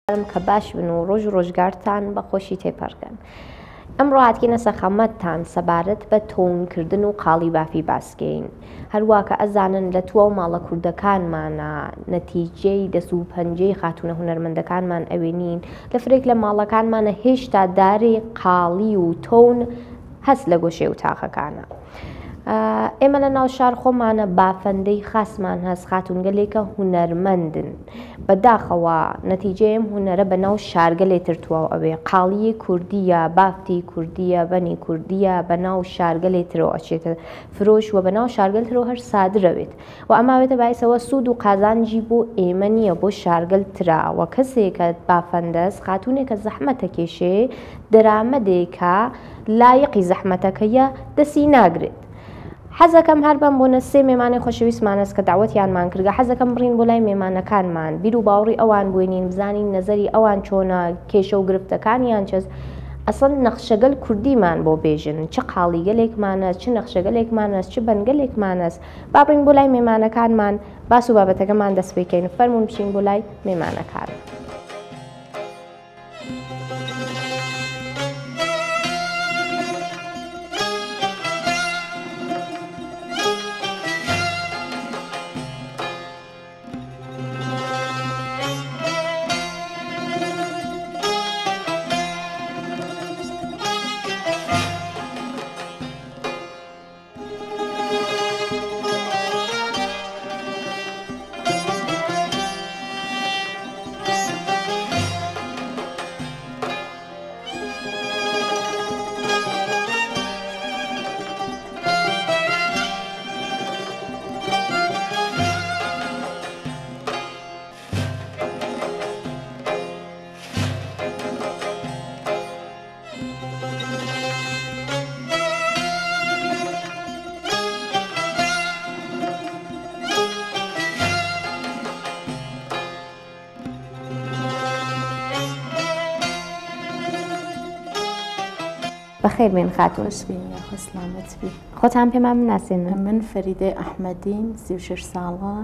هیوادارم کە باش بن و ڕۆژ و ڕۆژگارتان بە خۆشی تێپەڕکەن. ئەمڕۆ هاتکینە سەخەمەتتان سەبارەت بە تۆونکردن و قاڵی بافی باسکەین. هەروا کە ئەزانن لە تواو ماڵە کوردەکانمانا نەتیجەی دەس و پەنجەی خاتوونە هونەرمەندەکانمان ئەوێنین، لە فرێک لە ماڵەکانمانە هێشتا داری قاڵی و تۆون هەس لە گۆشەی وتاقەکانە. ئێمە لە ناو شار خۆمانە بافەندەی خاسمان هەس خاتونگەلێکە هونەرمەندن بەداخەوە نەتیجەی ئەم هونەرە بە ناو شارگەلێ تر تواو ئەوێ قاڵیی کوردییە بافتی کوردییە بەنی کوردییە بە ناو شارگەلێ ترەوە ئەچێتە فرۆش و بە ناو شارگەل ترەوە هەر سادرەوێت و ئەماوێتە بایسەوە سوود و قازانجی بۆ ئێمە نییە بۆ شارگەل ترە و کەسێکە بافەندەس خاتونێکە زەحمەتە کێشێ دەرامەدێکە لایقی زەحمەتەکەیە دەسی ناگرێت. حەزەکەم هەر بەم بۆنە سێ مێمانی خۆشەویستمان هەس کە دەعوەتیانمان کردگە حەزەکەم بڕین بۆ لای مێمانەکانمان بیر و باوەڕی ئەوان بوێنین بزانین نەزەری ئەوان چۆنە کێشە و گرفتەکانیان چەس ئەسڵەن نەخشەگەل کوردیمان بۆ بێژن چ قاڵیگەلێکمانە چ نەخشەگەلێکمانەس چ بەنگەلێکمانەس با بڕین بۆ لای مێمانەکانمان باس و بابەتەکەمان دەست پێکەین فەرموون بچین بۆ لای مێمانەکان. بەخێر بێن خاتوون. خۆش بین یاخوا سلامەت بی. خۆتان پێمان بناسێنن. من فەریدەی ئەحمەدیم 36 ساڵە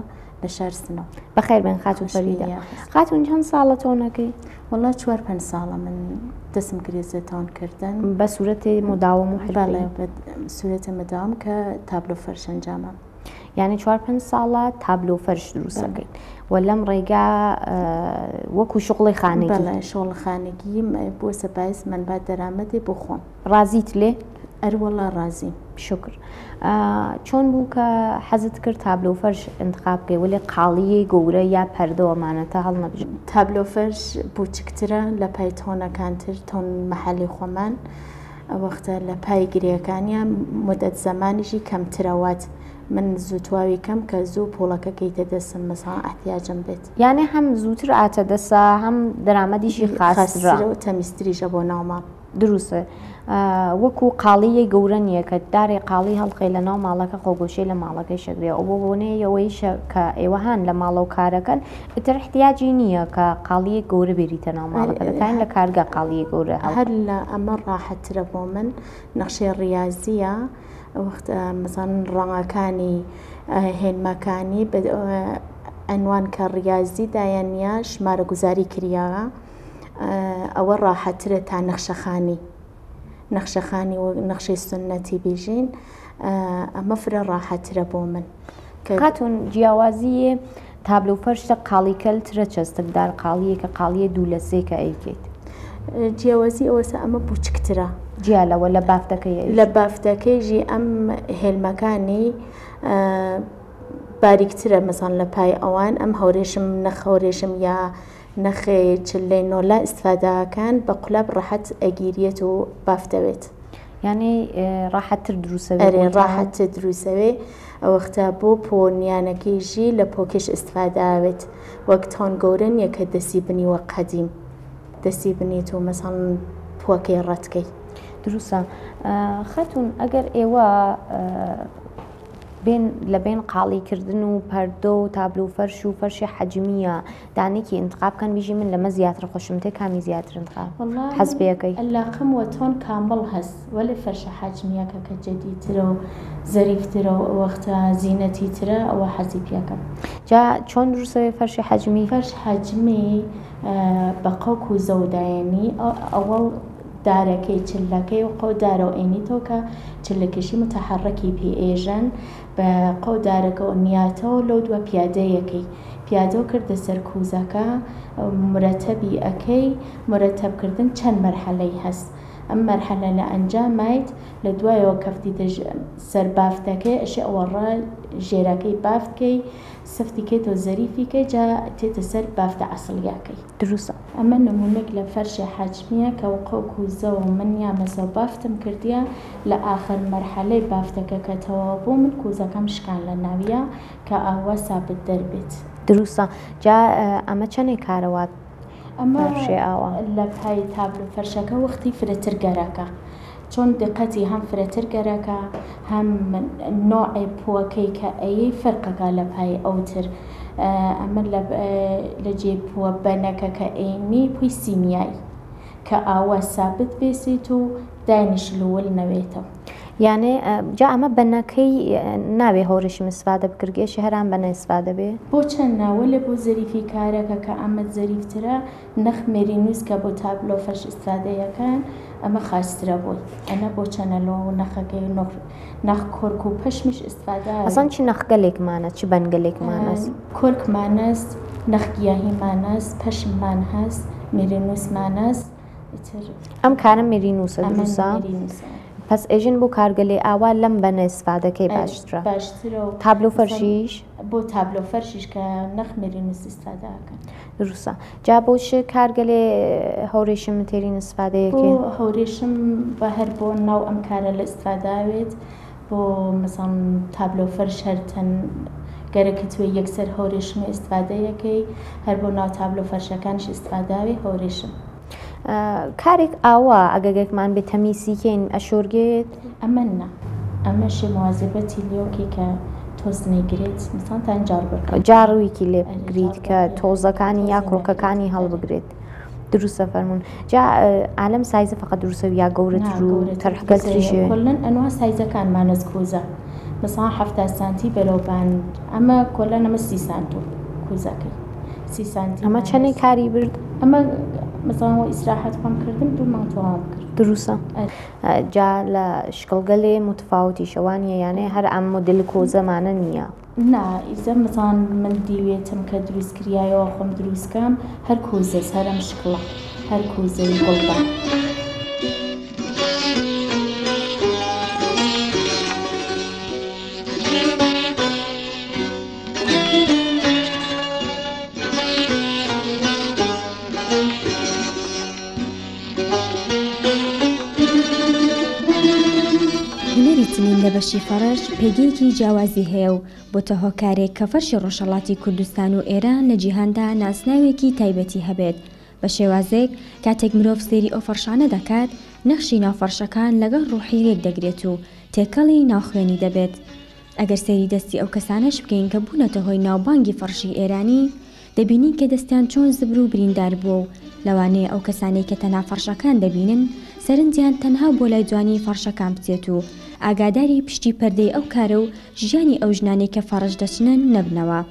لە شار سنە. بەخێر بێن خاتوون فەریدە. خاتوون چەند ساڵە تۆنەکەی؟ وەڵا چوار پێنج ساڵە من دەسم کردێ تۆن کردن. بە سوورەتی مداوم و حرفەیی؟ بەڵێ بە سوورەتی مداوم کە تابلۆ فەرش ئەنجامە. یعنی چوار پێنج ساڵە تابلۆ فەرش دروستەکەیت و لەم ڕێگا وەکو شغڵی خانگی؟ بەڵێ شغڵ خانگی بووەسە بایس مەنبا دەرامەتێ بۆ خۆم. ڕازیت لێ؟ ئەروەڵا ڕازیم. شوکر. چۆن بوو کە حەزت کرد تابلۆ فەرش ئینتخاب بکەی وەلێ قاڵیی گەورە یا پەردە و ئەمانەتە هەڵنەبژێری؟ تابلۆ فەرش بووچکترە لە پای تۆنەکانتر تۆن مەحەلی خۆمان وەختە لە پای گرێکانە مدەت زەمانیشی کەمترە وات من زوو تواوی کەم کە زوو پوڵەکە کەیتە دەسم مەسەڵەن ئەحتیاجم بێت. یانێ هەم زووتر ئاتە دەسە هەم دەرامەدیشی خاسترە. خاسترە و تەمیزتریشە بۆ ناو ماڵ. دروستە وەکو قاڵیی گەورە نییە کە دارێ قاڵی هەڵخەی لە ناو ماڵەکە خۆ گۆشەی لە ماڵەکەی شەگرێ ئەو بۆ بۆنەی ئەوەیشە کە ئێوە هان لە ماڵەوە کارەکەن ئیتر احتیاجی نییە کە قاڵیی گەورە بێریتە ناو ماڵەکە دەتوانین لە کارگە قاڵیی گەورە هەڵ هەر لە ئەمە ڕاحەتترە بۆ من نەخشەی ڕیازییە وەخت مەسەڵەن ڕەنگەکانی هێنمەکانی بە ئەنوان کە ڕیازی دایانە ژمارەگوزاری کریاوە ئەوە ڕاحەترە تا نەخشەخانی نەخشەخانی و نەخشەی سنەتی بیژین ئەمە فرە ڕاحەترە بۆ من خاتون جیاوازیە تابلۆ فەرشتە قاڵیکەل ترە چەستک دار قاڵیە کە قاڵیە دوو لە سێ کە ئەیکەیت جیاوازی ئەوەسە ئەمە بوچکترە جیا لەوە لە بافتەکەی لە بافتەکەی ژی ئەم هێلمەکانی باریکترە مەسان لە پای ئەوان ئەم هەورێشم نەخەورێشم یا نەخێ چلەی نۆلا ئیستفادە ئەکەن بە قولاب ڕەحەت ئەگیریەت و بافتەوێت. یانی ڕاحەتتر دروسەوێ ئەرێ ڕاحەتتر دروسەوێ ئەوەختە بۆ پۆ نیانەکەی ژی لە پۆکێش ئیستفادە ئەوێت وەک تۆن گەورە نییە کە دەسی بنی وەک قەدیم دەسی بنیت و مەسەڵەن پۆکەی ڕەتکەی. دروسە خاتون ئەگەر ئێوە. بێن لە بێن قاڵی کردن و پەردە و تابلو فەرش و فەرشی حەجمیە دانێکی ئینتخاب کەن بیژی من لەمە زیاتر خۆشم تێ کامی زیاتر انتخاب وەڵا حەز من پێ ئەکەی؟ ئەلاقەم وە تۆن کامڵ هەس وەلێ فەرشە حەجمیەکە کە جەدیدترە و زەریفترە و ئەوەختە زینەتی ترە ئەوە حەزی پێکەم. جا چۆن دروسەوێ فەرشی حەجمی؟ فەرش حەجمی بە قەو کوزەو دایەنی ئەوەڵ دارەکەی چلەکەی و قەو دارەو ئەینیتەوە کە چلەکەشی متحرکی پێ ئێژەن بە قەو دارەکەو نیاتەوە لەو دوا پیادەیەکەی پیادەو کردە سەر کوزەکە مرەتەبی ئەکەی مرەتەب کردن چەند مەرحەلەی هەس ئەم مەرحەلە لە ئەنجامایت لە دوایەوە کەفتیتە سەر بافتەکەی ئەشێ ئەوەڕە ژێرەکەی بافت کەی سفتی کەیتەوە زەریفی کەی جا تێتە سەر بافتە ئەسڵیەکەی. دروسە. ئەمە نمونەک لە فەرشێ حەجمیە کە وقەو کوزەو من یامەسەو بافتم کردیە لە ئاخر مەرحەلەی بافتەکە کە تەواو بوو من کوزەکەم شکان لە ناویا کە ئاوا سابت دەر بێت. دروسە جا ئەمە چەنێ کارە وا ئەمە فەرشێ ئاوا؟ لە پای تابلۆ فەرشەکە وەختی فرەتر گەرەکە چۆن دقەتی هەم فرەتر گەرەکە هەم نۆعێ پووەکەی کە ئەیەی فەرقەکا لە پای ئەوتر ئەمە لە جێ پووە بەنەکە کە ئەینی پووی سیمیایی کە ئاوا سابت بێسیت و داینی شلوول نەوێتەو. یانێ جا ئەمە بەنەکەی ناوێ هەورەشیم ئستفادە بکرگێشی هەرام بەنە ئستفادە بێ؟ بۆ چەند نا وەلێ بۆ زەریفی کارەکە کە ئەمە زەریفترە نەخ مێرینوس کە بۆ تابلۆ فەرش ئستفادە یەکەن ئەمە خاسترە بۆی ئەنە بۆ چەنە لۆ نەخەکەی نۆخ نەخ کۆرک و پەشمیش ئستفادە ئەسڵەن چ نەخگەلێکمانە چ بەنگەلێکمانەس؟ کۆرکمانەس نەخ گیاهیمانەس پەشممان هەس مێرینوسمانەس ئیتر. ئەم کارە مێرینوسە ئەمە دروسە؟ مێرینوسە. پەس ئێژن بۆ کارگەلێ ئاوا لەم بەنە ئستفادەکەی باشترە. باشترە و تابلۆ مەسەن فەرشیش؟ بۆ تابلۆ فەرشیش کە نەخ مێرینوس ئستفادە ئەکەن. دروسە. جا بۆ چ کارگەلێ هەورێشم تێرین ئستفادە بۆ یەکێ؟ هەورێشم بە هەر بۆ ناو ئەم کارە لە ئستفادە ئەوێت بۆ مەسەڵەن تابلۆ فەرش هەر تەن گەرەکت وێ یەکسەر هەورێشمی ئستفادە یەکەی هەر بۆ ناو تابلۆ فەرشەکانیش ئستفادە ئەوێ هەورێشم. کارێک ئاوا ئەگەگەکمان بێ تەمیسی کەین ئەشۆرگێت؟ ئەمە نا ئەمە شێ موازبەتی لێوکەی کە تۆز نەیگرێت مەسەڵەن تان جاڕ بکەی. جاڕویکی لێ ئەرێ بگریت جاڕ کە بکەی تۆزەکانی یا تۆزی نەگرێت کڕۆکەکانی ئەرێ. هەڵبگرێت. دروسە فەرموون. جا ئالەم سایزە فەقەت دروسە یا نا گەورەتر و گەورەتر تەرحگەلتریش دروسە هەیە؟ کۆلەن ئەنوا سایزەکانمانەس کوزە مەسەڵەن 70 سانتی بەرەو بان ئەمە کۆلەن ئەمە 30 سانت و کوزەکەی 30 ئەمە چەنێ سانتیمانەس. کاری برد؟ ئەمە مەسەڵەن وە ئیسراحەت خۆم کردم دوو مانگ تەواوم کرد. دروسە. ئەرێ. جا لە شکڵگەلێ متفاوتیشە وانیە یانێ هەر ئەم مۆدل کۆزەمانە نییە؟ نا ئیزە مەسەڵەن من دیوێتم کە دروس کریایەوە خۆم دروس کەم هەر کوزەس هەر ئەم شکڵە هەر کوزەی گوڵدان. هونەری چنین لە بەشی فەڕش پێگەیەکی جیاوازی هەیە و بۆتە هۆکارێک کە فەرشی ڕۆژهەڵاتی کوردستان و ئێران لە جیهاندا ناسناوێکی تایبەتی هەبێت بە شێوازێک کاتێک مرۆڤ سەیری ئەو فەڕشانە دەکات نەخشی ناو فەڕشەکان لەگەڵ ڕوحی یەک دەگرێت و تێکەڵی ناو خوێنی دەبێت ئەگەر سەیری دەستی ئەو کەسانەش بکەین کە بوونەتە هۆی ناوبانگی فەڕشی ئێرانی دەبینین کە دەستیان چۆن زبر و بریندار بووە و لەوانەیە ئەو کەسانەی کە تەنها فەڕشەکان دەبینن سەرنجیان تەنها بۆ لای جوانی فەڕشەکان بچێت و ئاگاداری پشتی پەردەی ئەو کارە و ژیانی ئەو ژنانەی کە فەڕش دەچنن نەبنەوە.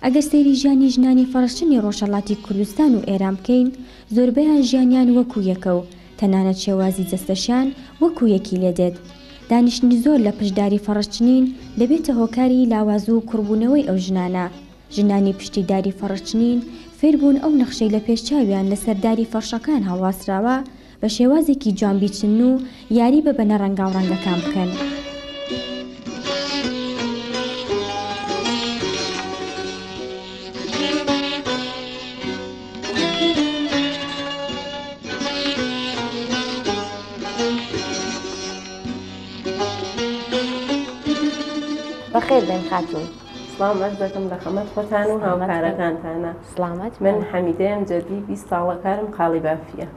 ئەگەر سەیری ژیانی ژنانی فەڕشچنی ڕۆژهەڵاتی کوردستان و ئێران بکەین زۆربەیان ژیانیان وەکو یەکە و تەنانەت شێوازی جەستەشیان وەکو یەکی لێدێت. دانیشتنی زۆر لە پشت داری فەڕشچنین دەبێتە هۆکاری لاواز و کوڕبوونەوەی ئەو ژنانە. ژنانی پشتی داری فەڕشچنین فێربوون ئەو نەخشەی لە پێش چاویان لەسەر داری فەڕشەکان هەڵواسراوە بە شێوازێکی جوان بیچنن و یاری بە بەنە ڕەنگاوڕەنگەکان بکەن. بەخێر بێن خاتوون. سڵاو عەرز دەکەم لە خەمەت خۆتان و هاوکارەکانتانە. سڵامەت من حەمیدەیەم جەدی 20 ساڵە کارم قاڵی بافیە.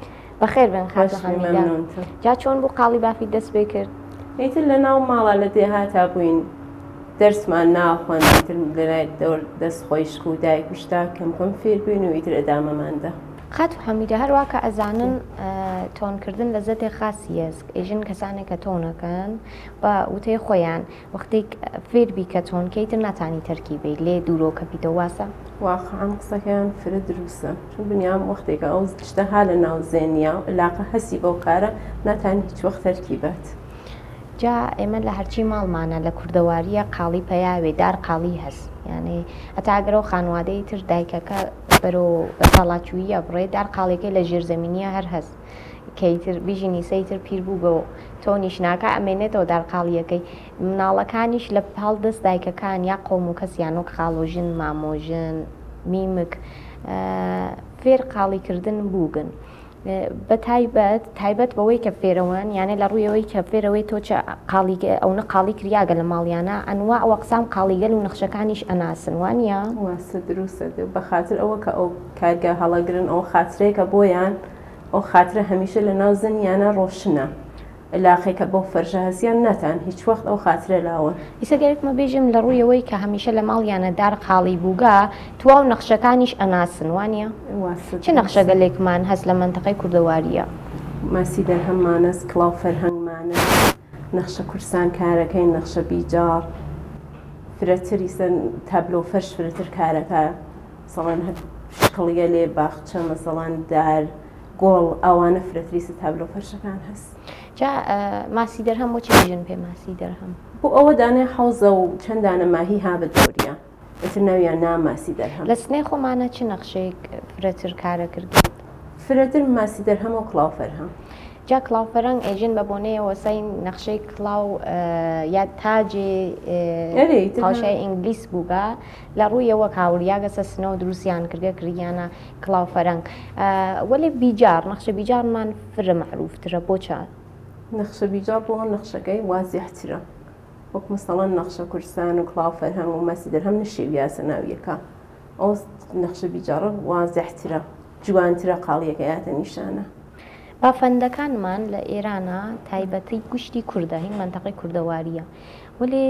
بەخێر بێن خاتوو خۆش بی، حەمیدە. مەمنونتم. جا چۆن بوو قاڵی بافی دەست پێ کرد؟ ئیتر لە ناو ماڵا لە دێهاتا بووین. دەرسمان ناخوێند ئیتر لەلای دەور دەست خۆیشک و دایک و شتا کەم کەم فێر بووین و ئیتر ئەدامەمان دا. خاتوو حەمیدە هەروا کە ئەزانن تۆن کردن لەزەتێ خاسیەس ئێژن کەسانێ کە تۆن ئەکەن بە وتەی خۆیان وەختێک فێر بی کە تۆن کەی تر ناتانی تەرکی بی لێ دوورۆ کەفیتەوە واسە؟ واقعەن قسەکەیان فرە دروسە چون بنیام وەختێکە ئەو شتە ها لە ناو زێنیا و علاقە هەسی بەو کارە ناتانی هیچ وەخت تەرکی بات. جا ئێمە لە هەرچی ماڵمانە لە کوردەواریە قاڵی پەیاوێ دار قاڵی هەس یانێ هەتا ئەگەر ئەو خانوادەی تر دایکەکە بەرەو بەساڵاچوویە بڕێ دار قاڵیەکەی لە ژێرزەمینیە هەر هەس کەی تر بیژی نیسەی تر پیر بووگەو تۆنیش ناکا ئەمێنێتەوە دار قاڵیەکەی مناڵەکانیش لە پاڵ دەست دایکەکان یا قەوم و کەسیان وەک خاڵۆژن مامۆژن میمک فێر قاڵی کردن بووگن. بە تایبەت تایبەت بەوەی کە فێرەوەن یانێ لە ڕوویەوەی کە فێرەوەی تۆ چە قاڵی ئەونە قاڵی کریاگە لە ماڵیانە ئەنواع وەقسام قاڵیگەل و نەخشەکانیش ئەناسن وانە؟ واسە دروستە بەخاتر ئەوە کە ئەو کارگە هەڵەگرن ئەو خاترێکە بۆیان ئەو خاترە هەمیشە لە ناو زنیانە ڕۆشنە علاقەی کە بەو فەرشە هەسیان ناتان هیچ وەخت ئەو خاترە لاوەن. ئیسە گەرەکمە بێژم لە ڕوویەوەی کە هەمیشە لە ماڵیانە دار قاڵی بووگە تواو نەخشەکانیش ئەناسن وانیە؟ واسە چ نەخشەگەلێکمان هەس لە مەنتەقەی کوردەواریە؟ ماسی دەرهەممانەس، کڵاو فەرهەنگمانەس، نەخشە کورسان کارەکەین، نەخشە بیجاڕ فرەتر ئیسە تابلۆ فەرش فرەتر کارەکە مەسەڵەن هەر شکڵیەلێ باخچە مەسەڵەن دار گۆڵ ئەوانە فرەتریسە تابلۆ فەرشەکان هەس. جا ماسی دەرهەم بۆ چی ژن پێ ماسی دەرهەم؟ بۆ ئەوە دانێ حەوزە و چەند دانە ماهی ها بە دەوریا ئیتر ناویان نا ماسی دەرهەم. لە سنەی خۆمانە چ نەخشەیەک فرەتر کارە کردیت؟ فرەتر ماسی دەرهەم و کڵاو فەرهەم. جا کڵاو فەرەنگ ئێژن بە بۆنەیەوە سەی نەخشەی کڵاو یا تاجێ پاشای ئینگلیس بووگە لە ڕوویەوە کاوریاگەسە سنەوە دروستیان کردگە کردیانە کڵاو فەرەنگ وەلێ بیجاڕ نەخشە بیجاڕمان فرە مەعروفترە بۆ چە؟ نەخشە بیجاڕ بۆ نەخشەکەی وازیحترە وەک مەسەڵەن نەخشە کوردستان و کڵاو فەرهەنگ و ماسی دەرهەم نشێویاسە ناو یەکا ئەو نەخشە بیجاڕە وازیحترە جوانترە قاڵیەکە یاتە نیشانە. بافەندەکانمان لە ئێرانا تایبەتی گوشتی کوردە هین مەنتەقەی کوردەواریە وەلێ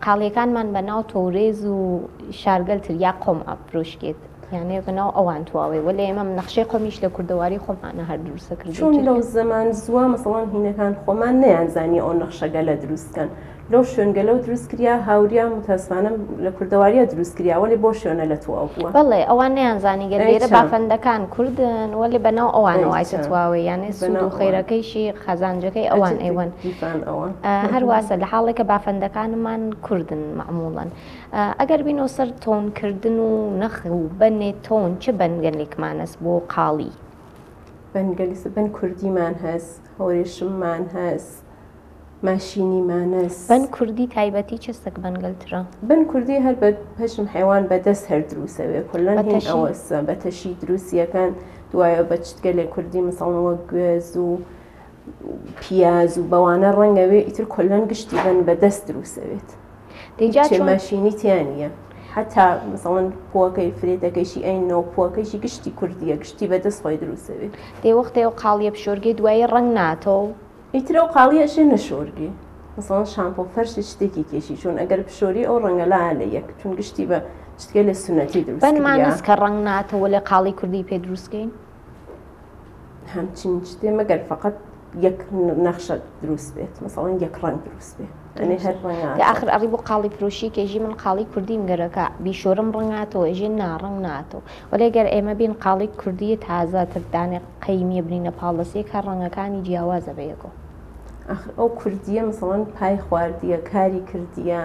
قاڵیەکانمان بە ناو تەورێز و شارگەل تر یا قۆم ئەفرۆشکێت یانێ بە ناو ئەوان تواوێ وەلێ ئێمە نەخشەی قۆمیش لە کوردەواری خۆمانە هەر دروستە کردێ چون لەو زەمان زووە مەسەڵەن هینەکان خۆمان نەیانزانی ئەو نەخشەگەلە دروست کەن لەو شوێنگەلەو دروست کریا هاوریا متاسفانە لە کوردەواریا دروست کریا وەلێ بۆ شوێنە لە تواو بووە. بەڵێ ئەوان نەیانزانی گەر لێرە بافەندەکان کوردن وەلێ بەناو ئەوانەوە ئایتە تواوێ یانێ سوود و خێرەکەیشی قازانجەکەی ئەوان ئەیوەن هەر واسە لە حاڵێکە بافەندەکانمان کوردن مەعموڵەن ئەگەر بینەوە سەر تۆنکردن و نەخ و بەنێ تۆن چ بەنگەلێکمانەس بۆ قاڵی؟ بەنگەلی بەن کوردیمان هەس هەورێشممان هەس ماشینی مانەس. بەن کوردی تایبەتی چ سەگ بەنگەلترە؟ بەن کوردی هەر بە پەشم حەیوان بە دەست هەر دروسەوێ کولەن هین ئەوەسە بە تەشی دروسیەکەن دوایە بە چتگەلێ کوردی مەسەڵەن وەک گوێز و پیاز و بەوانە ڕەنگەوێ ئیتر کولەن گشتی بەن بە دەست دروسەوێت. دەیجا چێ ماشینی تیا نییە حتا مەسەڵەن پووەکەی فرێتەکەیشی ئەینەوە پووەکەیشی گشتی کوردیە گشتی بە دەست خۆی دروسەوێت. دەی وەختێ ئەو قاڵیە بشۆرگێ دوایی ڕەنگ ناتەوە؟ ئیتر ئەو قاڵیە ئەشێ نەشۆرگی مەسەڵەن شامپۆ فەرشی شتێکی کێشی چون ئەگەر بشۆری ئەو ڕەنگە لا لە یەک چون گشتی بە شتگە لە سونەتی دروست بەن مانەس کە ڕەنگ ناتەوە لە قاڵی کوردی پێ دروستکەین همچین شتێ مەگەر فقط یەک نەخشە دروست بێت مەسەڵەن یەک ڕەنگ دروست بێت ئەنێ هەر ڕەنگە ئاخر ئەڕی بۆ قاڵی فرۆشی کێژی من قاڵی کوردیم گەرەکە بیشۆرم ڕەنگاتەوە ئێژێ نا ڕەنگ ناتەوە وەلێ گەر ئێمە بین قاڵی کوردی تازە تر دانێ قەیمیە بنینە پاڵ دەسێک هەر ڕەنگەکانی جیاوازە بەیەکۆ. ئاخر ئەو کوردیە مەسەڵەن پای خواردیە کاری کردیە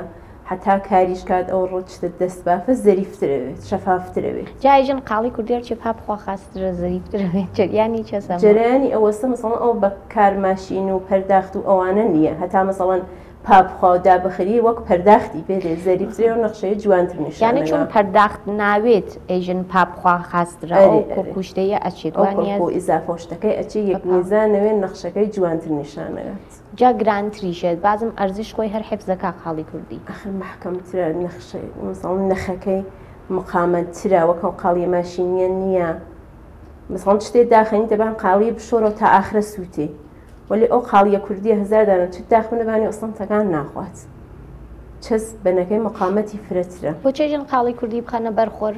حەتا کاریش کات ئەو ڕچتە دەست بافە زەریفترەوێت شەفافترەوێت. جا ئەیژن قاڵی کوردی هەرچێ پا بخوا خاسترە زەریفترەوێت جەریانی چەسە؟ جەریانی ئەوەسە مەسەڵەن ئەو بە کار ماشین و پەرداخت و ئەوانە نییە هەتا مەسەڵەن پا بخوا و دابخری وەک پەرداختی پێ دێ زەریفترێ و نەخشەیە جوانتر نیشان یانی چون پەرداخت ناوێت ئێژن پا بخوا خاسترە ئەو کوڵکوشتەیە ئەچێت ئەو کوڵک و ئیزافە و شتەکەی ئەچێ یەک میزانەوێ نەخشەکەی جوانتر نیشان ئەدات. جا گرانتریشە بازم ئەرزش خۆی هەر حفزەکا قاڵی کوردی. ئاخر مەحکەمترە نەخشەی مەسەڵەن نەخەکەی مقامەترە وەک ئەو قاڵیە ماشینیە نییە مەسەڵەن شتێ داخەنی دەبان قاڵی بشۆرەوە تا ئاخرە سووتێ وەلی ئەو قاڵیە کوردیە هەزار دانە چ داخ بنەبانی ئەسڵەن تەکان ناخوات. چەس بەنەکەی مقامەتی فرەترە. بۆ چێژن قاڵی کوردی بخەنە بەر خۆر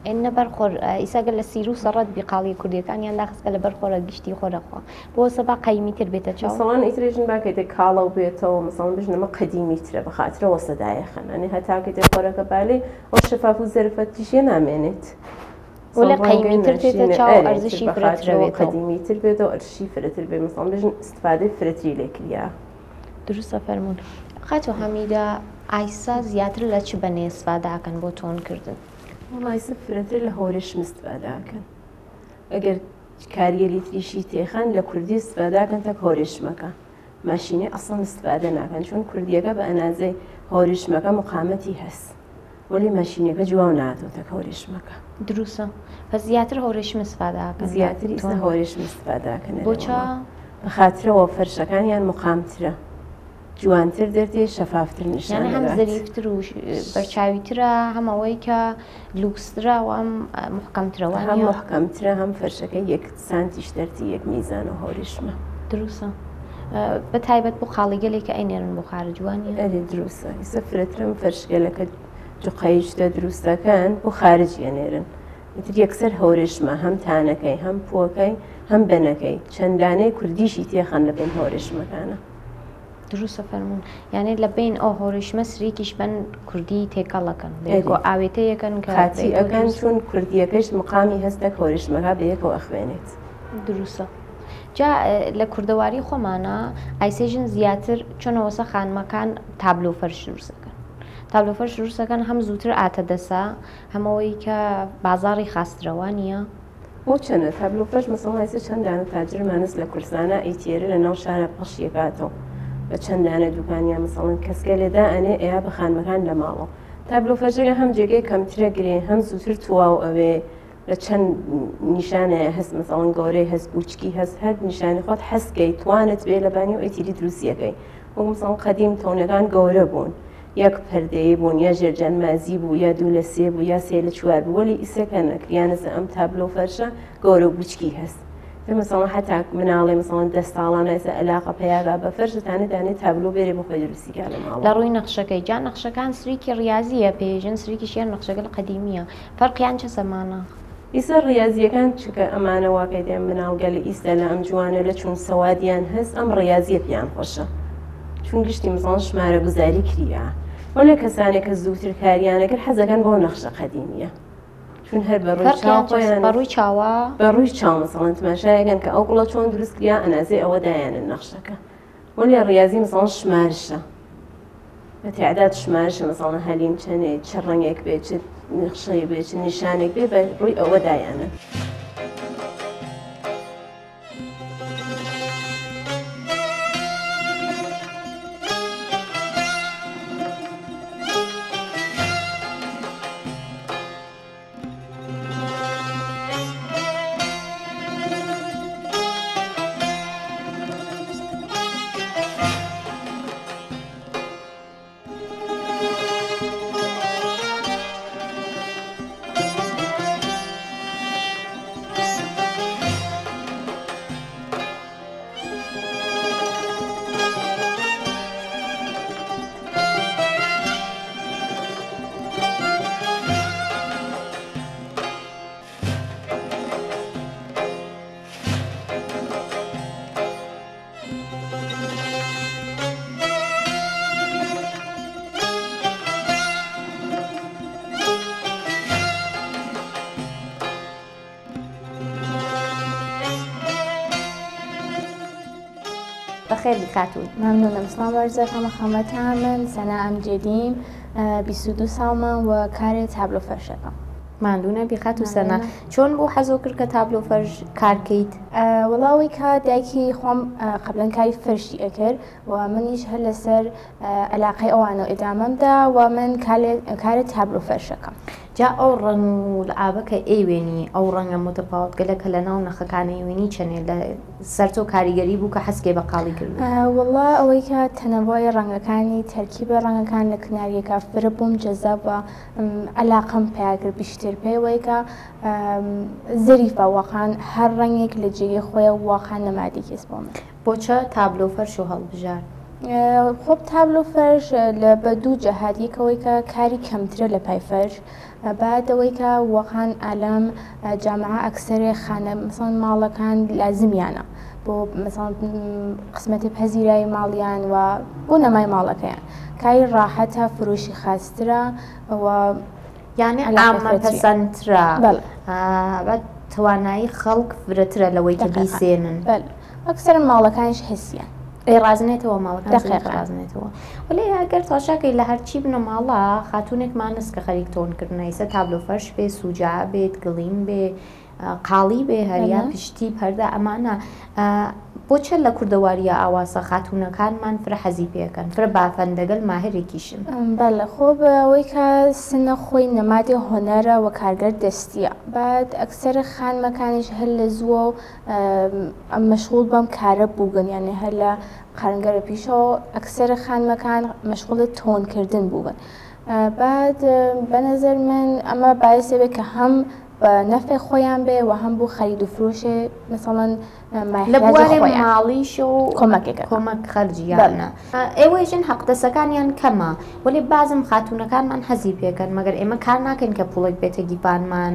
ئێنە بەر خۆر ئیسا گەر لە سیرو سەڕەت بی قاڵیە کوردیەکانیان داخست کە لە بەر خۆرە گشتی خۆرە خوا بۆ سەبا قەیمی تر بێتە چاو. مەسەڵەن ئیترێژن با کەیتێ کاڵەو بێتەوە مەسەڵەن بژن ئەمە قەدیمی ترە بە خاترە وەسە دایەخەن ئەنێ هەتا کەیتێ خۆرەکە بالێ ئەو شەفاف و زەرفەتیشیە نامێنێت. وەلێ قەیمی تر تێتە چاو ئەرزشی فرەترە بێتەوە. قەدیمی تر بێتەوە ئەرزشی فرەتر بێ مەسەڵەن بژن ئیستفادەی فرەتری لێ کریا. دروستە فەرموون. خاتوو حەمیدە ئایسا زیاتر لە چ بەنێ ئیستفادە ئەکەن بۆ تۆن کردن؟ وەڵا ئیسە فرەتر لە هۆرشم ئیستفادە ئەکەن ئەگەر کاریگەری تریشی تێخەن لە کوردی ئیستفادە ئەکەن تەک هۆرشمەکە ماشینەی ئەسڵەن ئیستفادە ناکەن چون کوردیەکە بە ئەنازەی هۆرشمەکە مقامەتی هەس وەلی ماشینەکە جواو ناتەوە تەک هۆرشمەکە. دروسە پس زیاتر هۆرشم ئیستفادە ئەکەن زیاتر ئیسە هۆرشم ئیستفادە ئەکەن بۆچە؟ بەخاترەوە فەرشەکانیان مقامترە جوانتر دەردێ شەفافتر نیشان یعنی هەم زەریفتر و بەرچاویترە هەم ئەوەی کە لوکسترە و هەم محکەمترە وانیە؟ هەم محکەمترە هەم فەرشەکە یەک سانتیش دەرتی یەک میزان و هەوریشمە. دروسە بە تایبەت بۆ قاڵیگەلێک کە ئەینێرن بۆ خارج وانیە؟ ئەرێ دروسە ئیسە فرەترم فەرشگەلەکە جوقەیشتە دروستەکەن بۆ خارج ئەنێرن ئیتر یەکسەر هەورێشمە هەم تانەکەی هەم پووەکەی هەم بەنەکەی چەند دانەی کوردیشی تێخەن لە بین هەورێشمەکانە. دروستە فەرموون یانێ لە بین ئەو هۆریشمە سریکیش بەن کوردی تێکەڵەکەن بەیەکەوە ئاوێتە یەکەن کە قاچی ئەکەن چون کوردیەکەش مقامی هەستەک هۆریشمەکە بەیەکەوە ئەخوێنێت. دروستە جا لە کوردەواری خۆمانە ئایسێژن زیاتر چۆنەوەسە خانمەکان تابلۆ فەرش دروستەکەن تابلۆ فەرش دروستەکەن هەم زووتر ئاتە دەسە هەمەوەی کە بازاڕی خاسترە وانیە؟ بۆ چەنە تابلۆ فەرش مەسەڵەن ئێستا چەند دانە تاجرمان هەس لە کوردستانا ئەیتێرێ لە ناو شارا پەخشی ئەکاتەوە بە چەند دانە دوکانیا مەسەڵەن کەسگەلێ دائەنێ ئەیا بە خانمەکان لە ماڵەوە تابلۆ فەرشەکە هەم جێگەی کەمترە گرێ هەم زووتر تواو ئەوێ لە چەند نیشانە هەست مەسەڵەن گەورەی هەست بوچکی هەست هەر نیشانی خۆت حەزکەی توانت بێ لەبانی و ئەیتیری دروستیەکەی وەک مەسەڵەن قەدیم تەونەکان گەورە بوون یەک پەردەیی بوون یا ژێرجەنمازی بوو یا دوو لە سێ بوو یا سێ لە چوار بوو وەلی ئیسە کە نەکریانەسە ئەم تابلۆ فەرشە گەورە و بوچکی هەست تر مەسەڵەن حەتا مناڵێ مەسەڵەن دە ساڵانە ئێستا ئەلاقە پەیاگا بە فەرشە تانە دانێ تابلۆ بێرێ بۆ خۆی دروستی کا لە ماڵەوە. لە ڕووی نەخشەکەی جا نەخشەکان سریکی ڕیازیە پێیژن سریکیش یان نەخشەگەل قەدیمیە فەرقیان چەسە مانە؟ ئیسە ڕیازیەکان چکە ئەمانە واکەی دێن مناڵ گەل ئیسە لە ئەم جوانە لە چون سەوادیان هەس ئەم ڕیازیە پیان خۆشە چون گشتی مزان شمارە گوزاری کریا وەلێ کەسانێک کە زووتر کاریانە کرد حەزەکەن بۆ نەخشە قەدیمیە چون هەر بە ڕووی چاو خۆیان بە ڕووی چاوە بە ڕووی چاو مەسەڵەن تماشایەکەن کە ئەو گوڵە چۆن دروست کریا ئەنازەی ئەوە دایانن نەخشەکە وەلێ ڕیازی مەسەڵەن شمارشە بە تعداد شمارشە مەسەڵەن هەلیم چەنێ چ ڕەنگێک بێ چ نەخشەی بێ چ نیشانێک بێ بە ڕووی ئەوە دایانن. بەخێر بی خاتوون. ممنونم سڵام عەرز دەکەم خەمەتان من سەنا ئەمجدیم 22 ساڵمە و کارێ تابلۆ فەرشەکەم. ماندوو نەبی خاتوو سەنا چۆن بوو حەزۆ کرد کە تابلۆ فەرش کار کەیت؟ وەڵا ئەوەی کە دایکی خۆم قەبلەن کاری فەرشی ئەکرد و منیش هەر لەسەر ئەلاقەی ئەوانەوە ئیدامەم دا و من کارێ تابلۆ فەرشەکەم. جا ئەو ڕەنگ و لعابە کە ئەیوێنی ئەو ڕەنگە متفاوتگەلە کە لە ناو نەخەکان ئەیوێنی چەنێ لە سەر تۆ کاریگەری بوو کە حەزکەی بە قاڵی کردن؟ وەڵا ئەوەی کە تەنەوەی ڕەنگەکانی تەرکیبی ڕەنگەکان لە کناریەکە فرە بۆم جەزابە عەلاقەم پیا کرد بیشتر پێ وەی کە زەریفە واقعا هەر ڕەنگێک لە جێگەی خۆیە واقعا نەمادی کەس بۆ من. بۆ چە تابلۆ فەرش و هەڵبژارد؟ خۆب تابلۆ فەرش لە بە دوو جەهات یەکەوەی کە کاری کەمترە لە پای فەرش بعد ئەوەی کە وەقان ئالەم جامعە ئەکسەرێ خانە مەسەڵەن ماڵەکان لازمیانە بۆ مەسەڵەن قسمەتی پەزیرایی ماڵیان و بۆ نەمای ماڵەکەیان کاری ڕاحەتە فرۆشی خاسترە و یانێ عامە پەسەندترە بە توانایی خەڵک فرەترە لەوەی کە بیسێنن ئەکسەر ماڵەکانیش حسیان ئەی ڕازنێتەوە ماڵەکان ڕازنێتەوە وەلێ ئەگەر تاشاکەی لە هەرچی بنەماڵە خاتونێکمان نس کە خەریک تۆنکردنە ئیسە تابلۆ فەرش بێ سوجا بێت گڵیم بێ قاڵی بێ هەریا پشتی پەردە ئەمانە بۆ چە لە کوردەواریە ئاواسە خاتوونەکانمان فرە حەزی پێکەن فرە بافەندەگەل ماهرێکیشن. بەلێ خۆ بەوەی کە سنە خۆی نەمادی هونەرە و کارگەر دەستیە بعد ئەکسەر خانمەکانیش هەر لە زووەو مەشغوڵ بەم کارە بووگن یانێ هەر لە قەرنگەرە پیشەوە ئەکسەر خانمەکان مەشغوڵی تۆن کردن بووگن بعد بە نەزەر من ئەمە باعث بێ کە هەم بە نەفع خۆیان بێ و هەم بۆ خەرید و فرۆشێ مەسەڵەن لە بواری ماڵیش و کۆمەکێکە کۆمەک خەرجیانە ئێوەی ژن حەقدەسەکانیان کەمە وەلێ بازم خاتوونەکانمان حەزی پێکەن مەگەر ئێمە کار ناکەین کە پوڵێک بێتە گیفانمان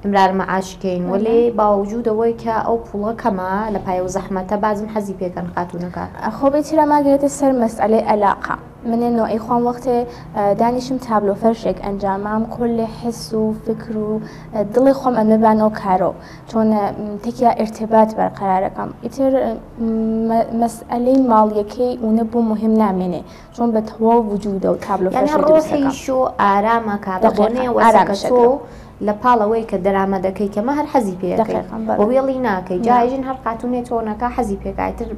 ئمرار مەعاش کەین وەلێ باوجودەوەی کە ئەو پوڵە کەمە لە پایە و زەحمەتە بازم حەزی پێکەن خاتوونەکان. خۆ بێ چرا ماگرێتە سەر مەسئەلەی ئەلاقە منێ نوعی خوام وەختێ دانیشم تابلۆ فەرشێک ئەنجامام کۆلێ حس و فکر و دڵێ خۆم ئەمێ بانەوە کارۆ چۆن تەکیا ئرتبات بەرقەرارەکەم ئیتر مەسئەلەی ماڵیەکەی ئونە بۆ مهم نامێنێ چۆن بە تەواو وجودە و تابلۆ یعنی ڕۆحی شۆ ئارامە کا بەبۆنەیە وەسەکە تۆ لە پاڵ ئەوەی کە دەرامەدەکەی کەمە هەر حەزی پێ ئەکەی و وێڵی ناکەی جا ژن هەر خاتوونێ تۆنەکە حەزی پێکای تر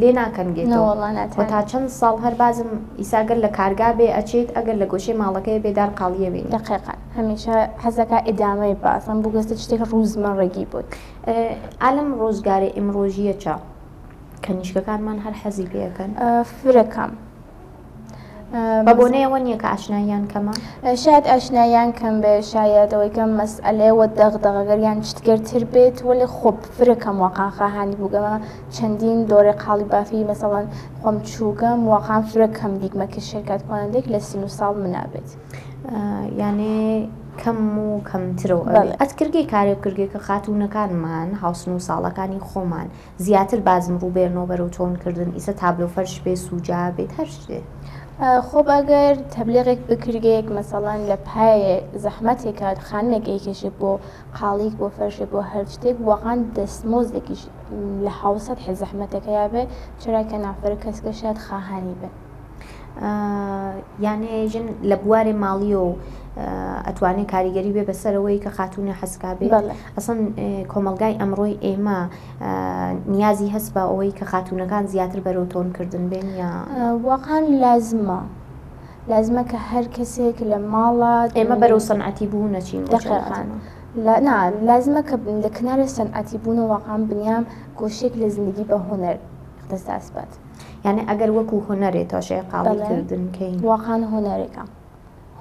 لێ ناکەن گێتەوە و تا چەند ساڵ هەر بازم ئیسا گەر لە کارگا بێ ئەچێت ئەگەر لە گۆشەی ماڵەکەی بێ دار قاڵیە بینی. دەقیقا هەمیشە حەزەکا ئیدامەی با ئەسڵەن بووگەستە شتێک ڕووزمەڕگی بووی. ئالەم ڕۆژگارێ ئیمڕۆژیە چە کەنیشکەکانمان هەر حەزی پێ ئەکەن؟ فرە کەم. بە بۆنەیەوە نییە کە ئاشناییان کەمە؟ شاید ئاشناییان کەم بێ، شاید ئەوەی کە مەسئەلەیە وە دەغدەغەگەریان چتگەرتر بێت، وەلێ خۆ فرە کەم واقعا خاهانی بووگەمە چەندین دۆرەی قاڵی بافی مەسەڵەن خۆم چووگەم واقعا فرە کەم دیگمە کە شەرکەت کنەندەێک لە سن و ساڵ منا بێت. یانێ کەم و کەمترەوە ئەبێ. ئەتکردگەی کارێ بکردگێ کە خاتوونەکانمان هاوسن و ساڵەکانی خۆمان زیاتر بازم ڕوو بێرنەوە بەرەو تۆن کردن ئیسە تابلۆ فەرش بێ سوجا بێت هەر شتێ. خۆب ئەگەر تەبلیغێک بکرگێک مەسەڵەن لە پایێ زەحمەتێکە خانمێک ئەیکێشێ بۆ قاڵیک بۆ فەرشێ بۆ هەر شتێک واقعا دەستمۆزێکیش لە هاوسەتحێ زەحمەتەکەیا بێ چرا کە نافرە کەس کە شاید خاهانی بن. یانێ ژن لە بوارێ ماڵیەوە ئەتوانێ کاریگەری بێ بەسەرەوەی کە خاتوونە حەزکا بێ ئەسڵەن کۆمەڵگای ئەمڕۆی ئێمە نیازی هەست بە ئەوەی کە خاتوونەکان زیاتر بەرەو تۆن کردن بێن یا واقعا لازمە لازمە کە هەر کەسێک لە ماڵە ئێمە بەرەو سەنعەتی بوو نەچین دقیقا نا لازمە کە لە کنار سەنعەتی بوون و واقعا بنیام گۆشێک لە زندگی بە هونەر اختصاص بات. یانی ئەگەر وەکو هونەرێ تۆشێ قاڵی کردن کەین. واقعا هونەرێکە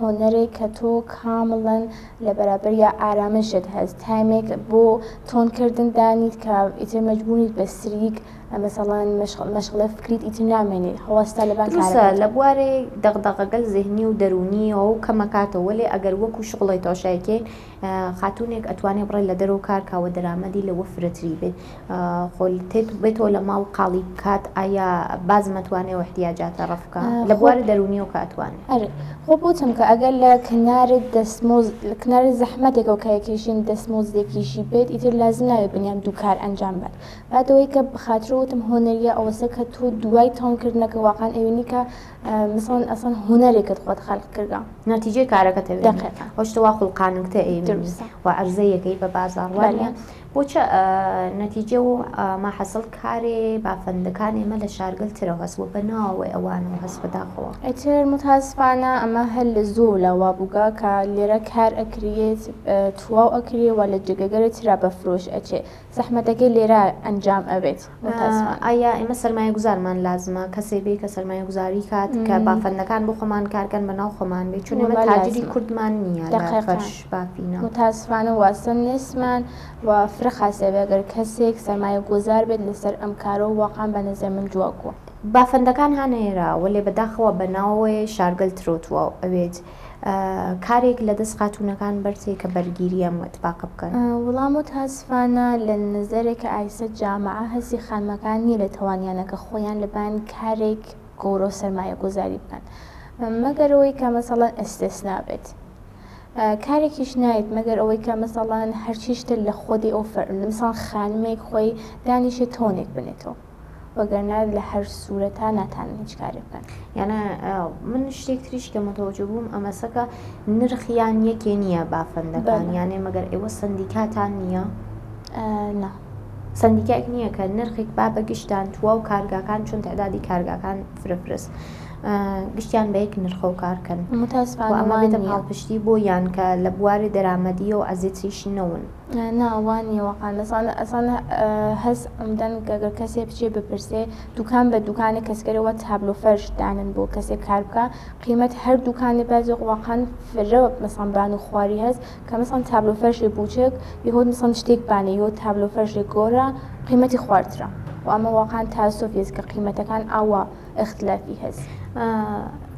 هونەرێک کە تۆ کامڵەن لە بەرابەریا ئارامشت هەست تایمێک بۆ تۆن کردن دانیت کە ئیتر مەجبوریت بە سریک مەسەڵەن مەشغڵە فکریت ئیتر نامێنێت هەوەستا لەبان دروستە لە بوارێ دەغدەغەگەل زهنی و دەروونیەوە و کەمەکاتەوە وەلێ ئەگەر وەکو شوغڵێ تۆشایکەین خاتوونێک ئەتوانێ بڕێ لە دەرەوە کار کا وە دەرامەدی لەوە فرەتری بێت خۆ تێت بێتەوە لە ماڵ قاڵی بکات ئایا بازم ئەتوانێ و احتیاجاتە ڕەف بکا لە بواری دەروونیەوە کە ئەتوانێ. ئەرێ خۆ بوتم کە ئەگەر لە کنارت دەستمۆز لە کنارت زەحمەتێکەوە کە یەکێشین دەستمۆزدێکیشی بێت ئیتر لازم نابێت بنیام دوو کار ئەنجام بات بعد ئەوەی کە بخاترۆ وتم هونەریە ئەوەسە کە تۆ دوای تەواو کردنەکە واقعا ئەوینی کە مثلا ئەسڵەن هونەرێکت خۆت خەلق کردگە. نەتیجەی کارەکەت ئەوینی. دەقیقا. ئەو شتە وا خوڵقاننگتە ئەیبینی. دروستە. و عەرزەیەکەی بە بازاڕ وا نیە؟ بۆ چە نەتیجە و ماحەسڵ کارێ بافەندەکان ئێمە لە شارگەل ترەوە هەس و بە ناوەوەی ئەوانەوە هەس بەداخەوە. ئیتر متاسفانە ئەمە هەر لە زوو لە وا بووگە کە لێرە کار ئەکریەت تواو ئەکریێ و لە جێگەگەرێ ترا بە فرۆش ئەچێ زەحمەتەکەی لێرە ئەنجام ئەبێت متاسفانە. ئایا ئێمە سەرمایەگوزارمان لازمە کەسێ بێ کە سەرمایەگوزاری کات کە بافەندەکان بۆ خۆمان کارکەن بە ناو خۆمان بێ چون ئێمە تاجری کوردمان نییە لە فەرش بافینە. متاسفانە واسە نێسمان و. فرە خاسێ بێ گەر کەسێک سەرمایە گۆزار بێت لەسەر ئەم کارە و واقعەن بە نەزەر من جواگووە. بافەندەکان هانە ئێرە وەلێ بەداخەوە بە ناوەوەی شارگەل ترۆتوە و ئەوێت کارێک لە دەست خاتوونەکان بەرتێ کە بەرگیری ئەم ئەتفاقە بکەن. وڵا موتاسفانە لە نەزەرێ کە ئایسە جامعە هەسی خانمەکان نیە لە تەوانیانە کە خۆیان لە بان کارێک گەورە و سەرمایە گۆزاری بکەن مەگەر ئەوەی کە مەسەڵەن ئستسنا بێت. کارێکیش نایەت مەگەر ئەوەی کە مەسەڵەن هەرچی شتە لە خۆدی ئەو فەر مەسەڵەن خانمێک خۆی دانیشێ تۆنێک بنێتەوە وەگەرنا لە هەر سوورەتا ناتانن هیچ کارێ بکەن. یانە من شتێک تریش کە متەوجە بووم ئەمەسەکە نرخیان یەکێ نییە بافەندەکان یانێ مەگەر ئێوە سندیکاتان نییە؟ نا. سندیکایەک نییە کە نرخێک با بە گشتان تواو کارگاکان چون تعدادی کارگاکان فرە فرەس. گشتیان بە یەک نرخەو کار کەن متاسفانە ئەمە وا بێتە نییە. پاڵپشتی بۆ یان کە لە بواری دەرامەدیەوە ئەزێتریش نەون. نا وا نییە واقعا ئەسان ئەسان هەس عمدەن گەر کەسێ بچێ بپرسێ دوکان بە دوکانێ کەسگەرەوە تابلۆ فەرش دانن بۆ کەسێ کار بکا قیمەت هەر دوکانێ بەزێ واقعا فرە مەسان بان و خواری هەس کە مەسان تابلۆ فەرشێ بوچک یهود مەسان شتێک بانێ یهود تابلۆ فەرشێ گۆرە قیمەتی خوارترە و ئەمە واقعا تاسف یەس کە قیمەتەکان ئاوا ئختلافی هەس.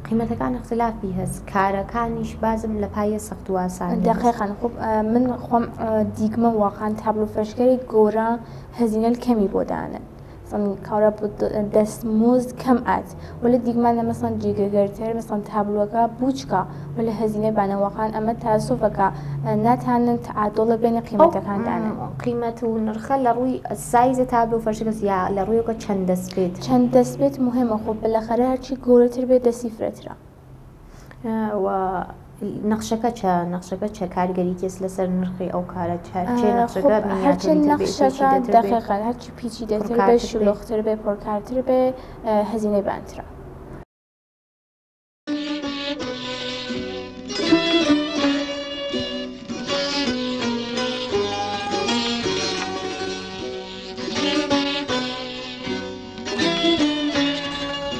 قیمەتەکان ئختلافی هەس کارەکانیش بازم لە پایە سەخت و ئاسانی هەس. دەقیقەن خب من خۆم دیگمە واقعا تابلۆ فەرشکەری گەورە هەزینەل کەمی بۆ دانن مەسەڵەن کارە دەستمزد کەم ئات وەلی دیگمان لە مەسەڵەن جیگەگەرتر مەسەڵەن تابلۆکە بوچکە وەلی هەزینە بانە واقعا ئەمە تاسوفەکە ناتانن تعادڵە بێنە قیمەتەکان دانن. قیمەت و نرخە لە ڕووی سایزە تابلۆ فەرشەکەس یا لە ڕوویەکە چەند دەست بێت؟ چەند دەست بێت مهمە خۆ بلەخەرە هەرچی گەورەتر بێت دەستی فرەترە. و نەخشەکە چە نەخشەکە چە کاریگەری کێس لەسەر نرخی ئەو کارە چێ نەخشەکە هەرچی نەخشەکە دەقیقەن هەرچی پیچی دەتر بێ شلوختر بێ پڕکارتر بێ هەزینەی بانترە.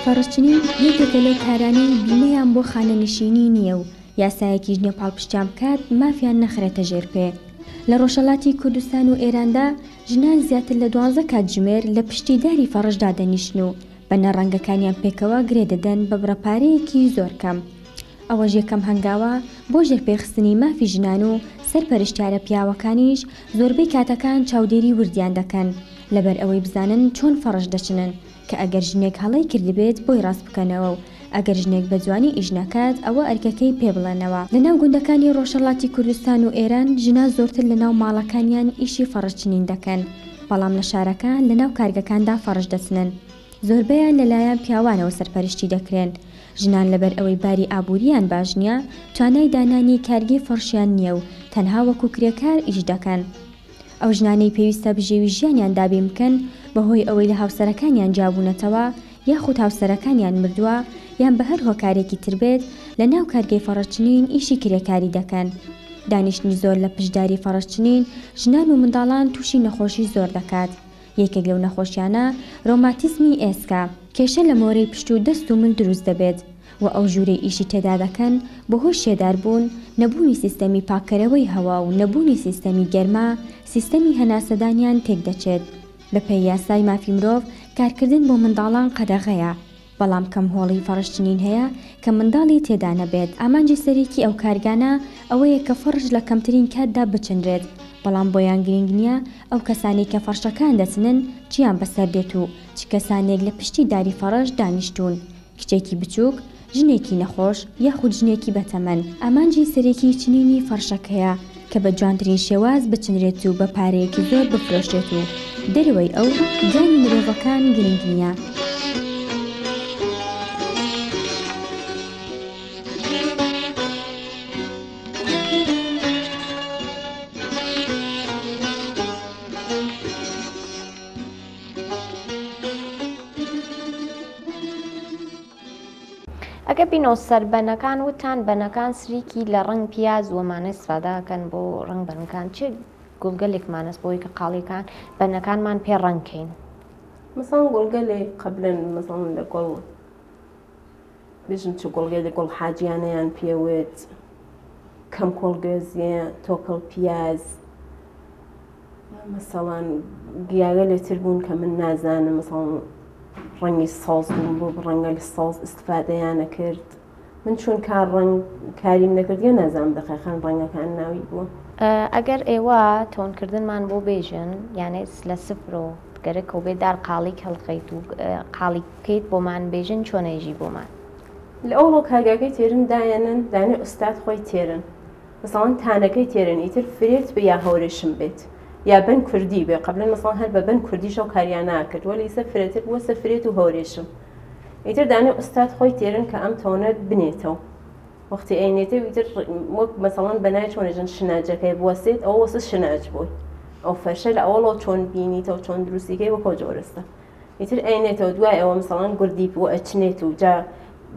فەڕشچنین یەکێکە لەو کارانەی بیمەیان بۆ خانەنشینی نییە و یاسایەکیش نییە پاڵپشتیان بکات مافیان نەخرێتە ژێر پێ. لە ڕۆژهەڵاتی کوردستان و ئێراندا ژنان زیاتر لە دوانزە کاتژمێر لە پشتی داری فەڕش دادەنیشن و بەنە ڕەنگەکانیان پێکەوە گرێ دەدەن بە بڕە پارەیەکی زۆر کەم. ئەوەش یەکەم هەنگاوە بۆ ژێرپێخستنی مافی ژنان و سەرپەرشتیارە پیاوەکانیش زۆربەی کاتەکان چاودێری وردیان دەکەن لەبەر ئەوەی بزانن چۆن فەڕش دەچنن کە ئەگەر ژنێک هەڵەی کردبێت بۆی ڕاست بکەنەوە و ئەگەر ژنێک بە جوانی ئیش نەکات ئەوە ئەرکەکەی پێ بڵێنەوە. لە ناو گوندەکانی ڕۆژهەڵاتی کوردستان و ئێران ژنان زۆرتر لە ناو ماڵەکانیان ئیشی فەڕش چنین دەکەن بەڵام لە شارەکان لە ناو کارگەکاندا فەڕش دەچنن زۆربەیان لە لایەن پیاوانەوە سەرپەرشتی دەکرێن ژنان لەبەر ئەوەی باری ئابوورییان باش نییە توانای دانانی کارگەی فەڕشیان نییە و تەنها وەکو کرێکار ئیش دەکەن. ئەو ژنانەی پێویستە بژێوی ژیانیان دابین بکەن بەهۆی ئەوەی لە هاوسەرەکانیان جیابوونەتەوە یاخود هاوسەرەکانیان مردووە یان بە هەر هۆکارێکی تر بێت لە ناو کارگەی فەڕشچنین ئیشی کرێکاری دەکەن. دانیشتنی زۆر لە پشت داری فەڕشچنین ژنان و منداڵان تووشی نەخۆشی زۆر دەکات. یەکێک لەو نەخۆشیانە رۆماتیزمی ئێسکە. کێشە لە مۆرەی پشت و دەست و مل دروست دەبێت و ئەو ژوورەی ئیشی تێدا دەکەن بەهۆی شێداربوون، نەبوونی سیستەمی پاککەرەوەی هەوا و نەبوونی سیستەمی گەرما، سیستەمی هەناسەدانیان تێکدەچێت. بەپێی یاسای مافی مرۆڤ کارکردن بۆ منداڵان قەدەغەیە. بەڵام کەم هۆڵی فەڕشچنین هەیە کە منداڵی تێدا نەبێت، ئامانجی سەرەکی ئەو کارگانە ئەوەیە کە فەڕش لە کەمترین کاتدا بچنرێت، بەڵام بۆیان گرینگ نییە ئەو کەسانەی کە فەڕشەکان دەچنن چیان بەسەر دێت و چ کەسانێک لە پشتی داری فەڕش دانیشتوون، کچێکی بچووک، ژنێکی نەخۆش یاخود ژنێکی بەتەمەن. ئامانجی سەرەکی چنینی فەڕشەکەیە کە بە جوانترین شێواز بچنرێت و بە پارەیەکی زۆر بفرۆشرێت و دەرەوەی ئەو گیانی مرۆڤەکان گرنگ نییە. ئەگە بینەوە سەر بەنەکان وتان بەنەکان سریکی لە ڕەنگ پیاز وەمانە ئیسفادە ئەکەن بۆ ڕەنگ بەنەکان چ گوڵگەلێکمانەس بۆی کە قاڵیەکان بەنەکانمان پێ ڕەنگ کەین؟ مەسەڵەن گوڵگەلێ قەبلەن مەسەڵەن لە گوڵ بێژم چ گوڵگەلێ گوڵ حاجیانەیان پێوت کەم کۆڵ گوێزیە تۆکڵ پیاز. مەسەڵەن گیاگەلێ تر بوون کە من نازانم مەسەڵەن ڕەنگی سەوز بوون بۆ ڕەنگەل سەوز ئیستفادەیان نەکرد من چون کار ڕەنگ کاریم نەکردیە نازانم دەقیقەن ڕەنگەکان ناوی بووە. ئەگەر ئێوە تۆنکردنمان بۆ بێژن یانێ لە سفرۆ گەرەکەو بێ دار قاڵیک هەڵخەیت و قاڵیک بکەیت بۆمان بێژن چۆن ئێژی بۆمان. لە ئەوڵۆ کارگاکەی تێرن دایەنن دانێ ئوستاد خۆی تێرن مەسەڵەن تانەکەی تێرن ئیتر فرێت بێ یا هەورێشم بێت یا بەن کوردی بێ قەبلەن مەسەڵەن هەر بە بەن کوردیش ئەو کاریان ناکرد وەلی ئیسە فرەتر بووەسە فرێت و هەورێشم ئیتر دانێ ئوستاد خۆی تێرن کە ئەم تۆنە بنێتەوە وەختی ئەینێتەوە ئیتر وەک مەسەڵەن بەنای چۆنە ژن شناجەکەی بوەسێت ئەوە وەسە شناج بووی ئەو فەرشە لە ئەوەڵەوە چۆن بینیتەوە چۆن دروستیکەی وەکۆ جۆرستە ئیتر ئەینێتەوە دوای ئەوە مەسەڵەن گوردی بۆ ئەچنێت و جا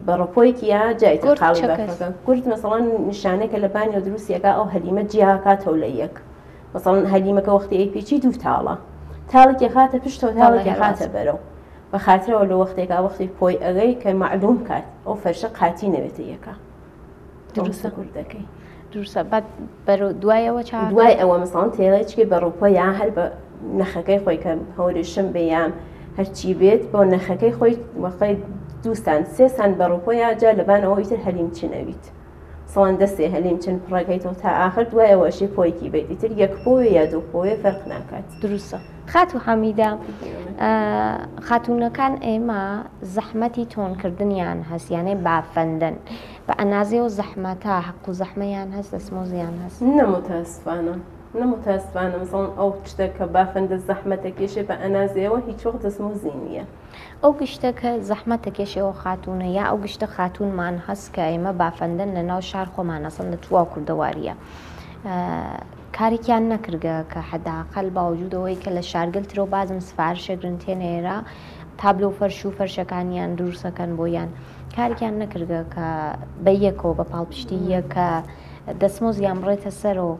بە ڕەپۆیەکی یا جا ئیتر گورد قاڵی چە کەس؟ بافەکە گورد مەسەڵەن نیشانێکە لە بانیەوە دروستیەکە ئەو هەلیمە جیاکاتەوە لە یەک مەسەڵەن هەلیمەکە وەختی ئەی پێچی دوو تاڵە تاڵێکی خاتە پشتەوە بەڵێ تاڵێکی هەر خاتە واسە. بەرەو بە خاترەوە لە وەختێکا وەختی پۆی ئەگەی کە مەعلوم کات ئەو فەرشە قاتی نەوێتە یەکە دروستە کوردەکەی دروستە بەد بەرەو دوایەوە چا دوای ئەوە مەسەڵەن تێڵێچکی بە ڕووپۆ یا هەر بە نەخەکەی خۆی کە هەوریشم بێ یان هەرچی بێت بۆ نەخەکەی خۆی وەخی دووسان سێسان بە ڕووپۆ یا جا لەبان ئەوە ئیتر هەلیم چ نەویت سەڵان دەسێ هەلیم چن پڕەکەیتەوە تا ئاخر دوای ئەوەشی پۆیکی بێت ئیتر یەک پۆێ یا دوو پۆێ فەرق ناکات. دروستە خاتوو حەمیدە خاتوونەکان ئێمە زەحمەتی تۆنکردنیان هەست یانێ بافەندن بە ئەنازەی ئەو زەحمەتە حەق و زەحمەیان هەست دەستمۆزیان هەست؟ نە متاسفانە نە متاسفانە مەسەڵەن ئەو شتە کە بافەندە زەحمەتە کێشێ بە ئەنازەیەوە هیچ وەخت دەستمۆزی نییە. ئەو گشتە کە زەحمەتە کێشێ ئەو خاتوونە یا ئەو گشتە خاتوونمان هەست کە ئێمە بافەندەن لە ناو شار خۆمان ئەسڵەن لە تواو کوردەواریە کارێکیان نەکردگە کە حەداقەل باوجود ئەوەی کە لە شارگەل ترەو بازم سفارشەگرن تێنە ئێرە تابلۆ فەرش و فەرشەکانیان دروسەکەن بۆیان کارێکیان نەکردگە کە بە یەکەوە بە پاڵپشتی یەک کە دەستمۆزیان بڕێتە سەرەوە.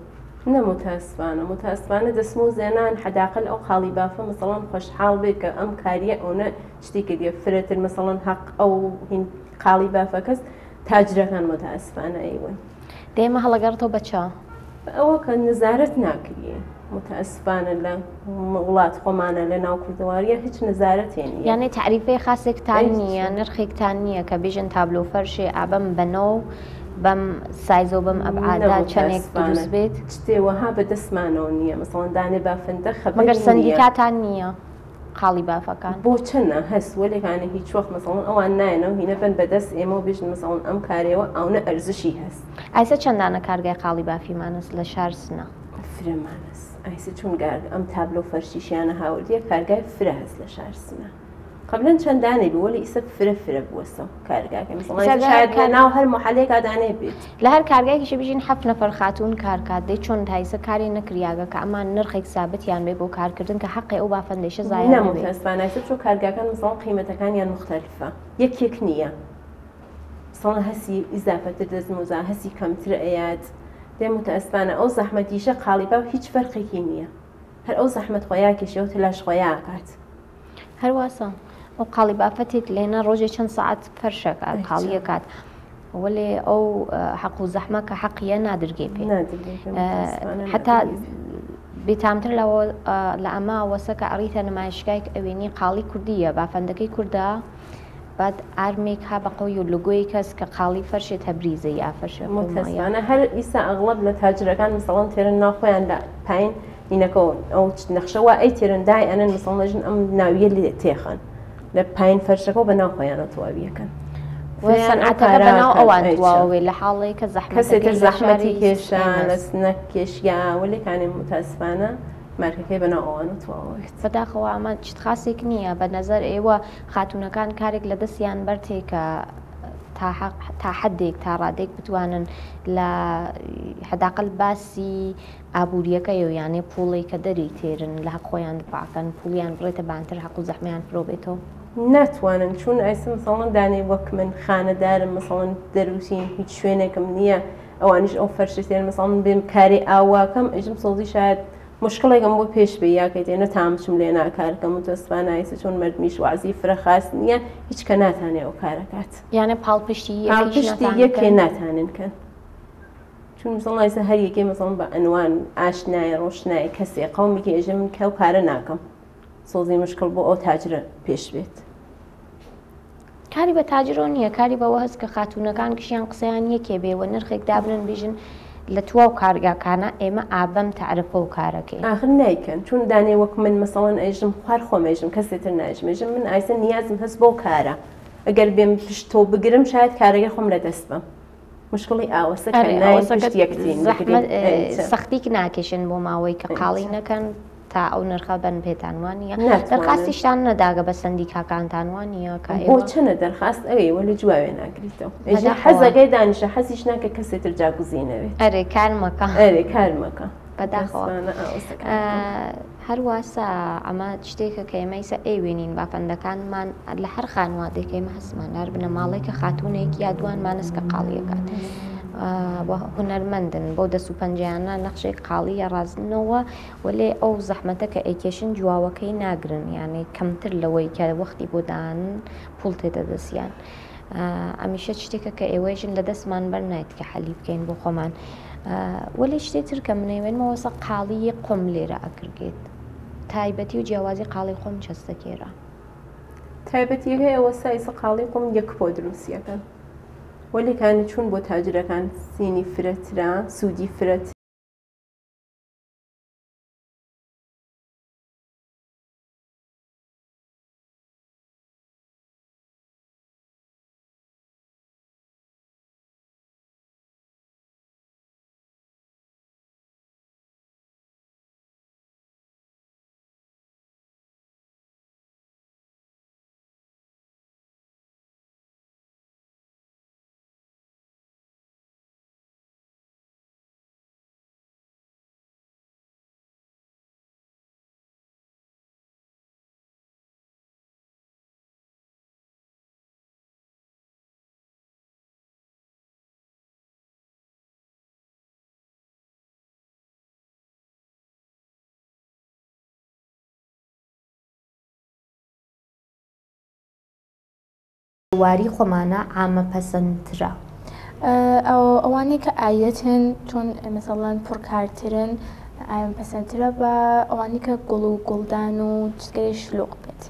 نە متاسفانە متاسفانە دەستمۆزێنان حەداقەل ئەو قاڵی بافە مەسەڵەن خۆشحاڵ بێ کە ئەم کاریە ئەونە شتی کردیە فرەتر مەسەڵەن هەق ئەو هین قاڵی بافەکەس تاجرەکان متاسفانە ئەیون. دە ئێمە هەڵەگەڕتەوە بە چە؟ بە ئەوە کە نەزارەت ناکریێ متاسفانە لە وڵات خۆمانە لە ناو کوردەواریە هیچ نەزارەتێ نییە. یانێ تەعریفەی خاسێکتان هیچ. نییە نرخێکتان نییە کە بیژن تابلۆ فەرشێ ئابەم بەنەو بەم سایزە و بەم نە ئەبعادە چەنێک متاسفانە دروست بێت؟ شتێ وەها بە دەستمانەوە نییە مەسەڵەن دانێ بافەندە مەگەر خەبەری نییە. سەندیکاتان نییە؟ قاڵی بافەکان. بۆ چەنە هەس وەلێکانە هیچ وەخت مەسەڵەن ئەوان نایەنەوە هینە بن بە دەست ئێمەوە بێژن مەسەڵەن ئەم کارەیەوە ئەونە ئەرزشی هەس. ئایسە چەند دانە کارگای قاڵی بافی مانەس لە شار سنە؟ فرە مانەس ئایسە چون گار ئەم تابلۆ فەرشیشیانە هاوردیە کارگای فرە هەس لە شار سنە قەبلەن چەند دانەی بوو وەلی ئیسە فرە فرە بووەسەو کارگاکە مەسەڵەن ئیسە گەر شاید لە کار ناو هەر محەلێکا دانەی بێت. لە هەر کارگایەکیشی بژین هەفت نەفەر خاتوون کار کات دەی چۆن تا ئیسە کارێ نەکریاگە کە ئەمان نرخێک سابتیان بێ بۆ کارکردن کە حەقێ ئەو بافەندەیشە زایە نا نەبێ. متاسفانە ئیسە چۆ کارگاکان مەسەڵەن قیمەتەکانیان موختەلفە یەک یەک نییە مەسەڵەن هەسی ئیزافەتر دەستمۆزا هەسی کەمتر ئەیات دێ متاسفانە ئەو زەحمەتیشە قاڵیباو هیچ فەرقێکی نییە هەر ئەو زەحمەت خۆیا کێشێ و تەلاش خۆیا ئەکات. هەر واسە ئەو قاڵی بافەتێک لێنە ڕۆژێ چەند سەعات فەرشەکات قاڵیەکات وەلێ ئەو حەق و زەحمە کە حەقیە نادرگێ پێ حتا بێتامتر لەوە لە ئەمە وەسە کە ئەڕیتە نمایشگایک ئەوێنی قاڵی کوردیە بافەندەکەی کوردە بعد ئارمێک ها بە قەوی و لوگۆی کەس کە قاڵی فەرشێ تەبریزە یا فەرشێ متەسفانە هەر ئیسا ئەغڵب لە تاجرەکان مسەڵەن تێرن ناو خۆیان لە پاین هینەکەەوە ئەو نەخشە وا ئەی تێرن دای ئەنن مسەڵەن ژن ئەم ناویە لێ تێخەن لە پاین فەرشەکەەوە بە ناو خۆیانەوە تەواویەکەن سەنعەتەکە بە ناو ئەوان تواوێ لە حاڵێک کە کەسێتر زەحمەتەکەی لە زەحمەتی شاری کێشا ئێمەس. لە سنە کێشیا وەلێکانێ متاسفانە مارکەکەی بە ناو ئەوانە تەواوێت. بەداخەوە ئەمە چت خاسێک نییە بە نەزەر ئێوە خاتوونەکان کارێک لە دەستیان بەرتێ کە تا حدێک تا ڕادێک بتوانن لە حداقل باسی ئابووریەکەیەوە یانێ پوڵی کە دەری تێرن لە حەق خۆیان دفاعکەن پوڵیان بڕێتە بانتر حەق و زەحمەیان فرۆ بێتەوە. ناتوانن چون ئایسە مەسەڵەن دانێ وەک من خانەدارم مەسەڵەن دەروسین هیچ شوێنێکم نییە ئەوانیش ئەو فەرشە تێن مەسەڵەن بێم کاری ئاواکەم ئەیژم سۆزی شاید مشکڵێکم بۆ پێش بێ یاکەی تێ نەتام بچم لێ ناکارکەم متەسفانە ئایسە چۆن مردمیش وازی فرە خاس نییە هیچ کە ناتانێ ئەو کارەکات یانێ پاڵپشتی یەکیش پاڵپشتی ناتانن یەکێ کەن. ناتانن کەن. چون مەسەڵەن ئایسە هەر یەکێ مەسەڵەن بە ئەنوان ئاشنایە ڕۆشنایە کەسێ قەومی کە ئێژێ من کەو کارە ناکەم سۆزی مشکڵ بۆ ئەو تاجرە پێش بێت. کاری بە تاجرەوە نییە کاری بەوە هەست کە خاتوونەکان گشیان قسەیان یەکێ بێ و نرخێک دابنن بیژن لە تواو کارگاکانە ئێمە ئابەم تەعرفە و کارەکەی. ئاخر نایکەن چون دانێ وەک من مەسەڵەن ئێژم خوار خۆم ئێژم کەسێ تر نایژم ئێژم من ئایسە نیازم هەس بەو کارە ئەگەر بێم پشت تۆ بگرم شاید کارەکەی خۆم لە دەست بەم. مشکڵی ئاوەسە کە ناین پشت یەکترین بگرین. سەختیک ناکێشن بۆ ماوەی کە قاڵی نەکەن تا ئەو نرخە بەن پێتان وانە دەرخواستیشتان نەداگە بە سندیکاکانتان وانە کە بۆ چەنە دەرخواست ئەوێ وەلی جواوێ ناگریتەوە حەزەکەی دانیشە حەزیش ناکە کەسێ تر جاگوزی نەوێت ئەرێ کار مەکە ئەرێ کار مەکە بەداخەوە هەرواسە ئەمە شتێکە کە ئێمە ئیسە ئەیوێنین بافەندەکانمان لە هەر خانوادێک ئێمە هەستمان لە هەر بنەماڵەی کە خاتوونێک یا دوان مانس کە قاڵیەکات هونەرمەندن بۆ دەست و پەنجەیانە نەخشێک قاڵیە ڕازنەوە وەلێ ئەو زەحمەتە کە ئەیکێشن جواوەکەی ناگرن یانێ کەمتر لەوەی کە وەختی بۆ دان پوڵ تێتە دەستیان. ئەمیشە شتێکە کە ئێوەی ژن لە دەستمان بەر نایت کە حەلی بکەین بۆ خۆمان. وەلێ شتێ تر کە منەیوێنمەوە سە قاڵیی قۆم لێرە ئەکرگێت. تایبەتی و جیاوازی قاڵی قۆم چەستە کێرە؟ تایبەتیەکەی ئەوەسە ئیسە قاڵی قوم یەک پۆ دروستیەکەن وەلێ کانی چون بۆ تاجرەکان سینی فرەترە سوودی فرەترە. واری خۆمانە عامە پەسەندترە. ئەوانەی کە ئایەتن چۆن مەسەڵەن پڕکارترن ئایم پەسەندترە بە ئەوانەی کە گوڵ و گوڵدان و چگەری شلوق بێت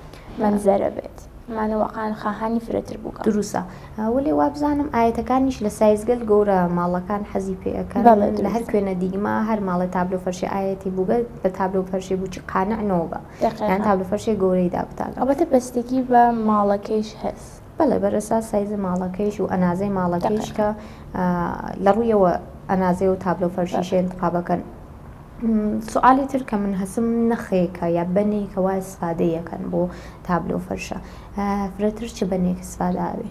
مەنزەرە بێت ئەمانە واقعا خاهانی فرەتر بووگە. دروسە وەلێ وابزانم ئایەتەکانیش لە سایزگەل گەورە ماڵەکان حەزی پێ ئەکەن لە هەر کوێنە دیگمە هەر ماڵێ تابلۆ فەرشێ ئایەتی بووگە بە تابلۆ فەرشێ بووچی قانع نۆگە یان تابلۆ فەرشێ گەورەی دابتاگە. ئەڵبەتە بەستگی بە ماڵەکەیش هەس. بەڵێ بەرەساس سایزی ماڵەکەیش و ئەنازەی ماڵەکەیش کە لە ڕوویەوە ئەنازەی و تابلۆ فەرشیشێ انتخابەکەن. سوئالی تر کە من هەسم نەخێکە یا بەنێکە وا ئیسفادە یەکەن بۆ تابلۆ فەرشە فرەتر چ بەنێک ئیسفادە ئەوێ؟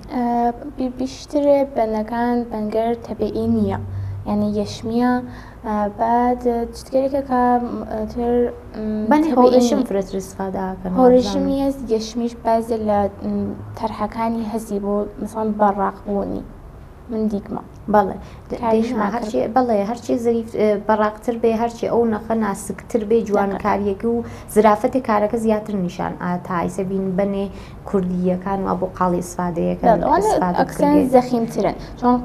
بیشترێ بەنەکان بەنگەر تەبیعی نییە یعنی یەشمیە بعد چتگەرێکە کە تر بەنێ هۆرشم فرەتر ئیسفادە ئەکەن هۆرشم نییە یەشمیش بەعزێ لە تەرحەکانی هەسی بۆ مثلا بەڕاق بوونی من دیگمە. بەڵێ هەرچی بەڵێ هەرچی زەریف بەڕاقتر بێ هەرچی ئەو نەخە ناسکتر بێ جوانکاریەکە و زرافەتی کارەکە زیاتر نیشان تا ئایسە بین بەنێ کوردیەکان و بۆ قاڵی ئیسفادەیەکە زەخیمترن چۆن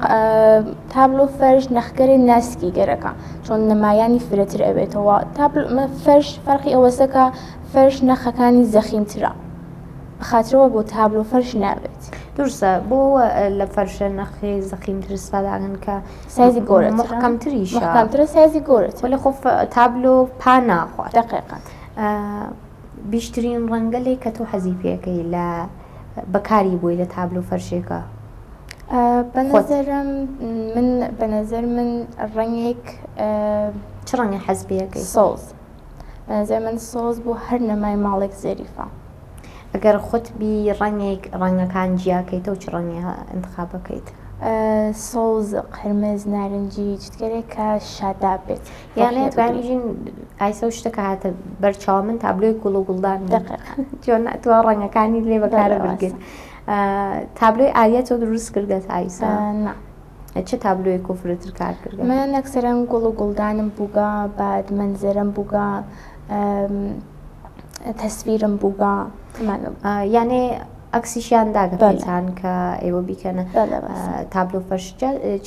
تابلۆ فەرش نەخگەری ناسکی گەرەکە چۆن نمایانی فرەتر ئەوێتەوە تابلۆ فەرش فەرقی ئەوەسەکە فەرش نەخەکانی زەخیمترە بەخاترەوە بۆ تابلۆ فەرش نابێت. دروستە بۆ لە فەرشە نەخێ زەخیمتر استفادەکەن کە سایزی گەورەترە محکەمتریشە محکەمترە سایزی گەورەترە وەلێ خۆ تابلۆ پا ناخوات دەقیقا بیشترین ڕەنگەلێک کە تۆ حەزی پێەکەی لە بەکاری بووی لە تابلۆ فەرشێکە بەنەزەرم من بەنەزەر من ڕەنگێک چ ڕەنگە حەز پێەکەی سەوز بەنەزەر من سەوز بۆ هەر نەمای ماڵێک زەریفە. ئەگەر خۆت بی ڕەنگێک ڕەنگەکان جیاکەیتەوە چ ڕەنگێ ئینتخابەکەیت؟ سەوز، قرمز، نارنجی، چتگەلێک کە شاداب بێت. یانێ توانین بژین ئایسە و شتە کە هاتە بەر چاو من تابلۆی گوڵ و گوڵدان بوو. دەقیقا. چۆن تۆ ڕەنگەکانی لێ بەکارە بگرت. تابلۆی ئاریە تۆ دروست کردگە تا ئایسە؟ نا. چ تابلۆیەک و فرەتر کار کردگە؟ من ئەکسەرەن گوڵ و گوڵدانم بووگە، بعد مەنزەرەم بووگە، تەسویرم بووگە، ئەمانە. یانێ عەکسیشیان داگە پێتان کە ئێوە بیکەنە تابلۆ فەرش.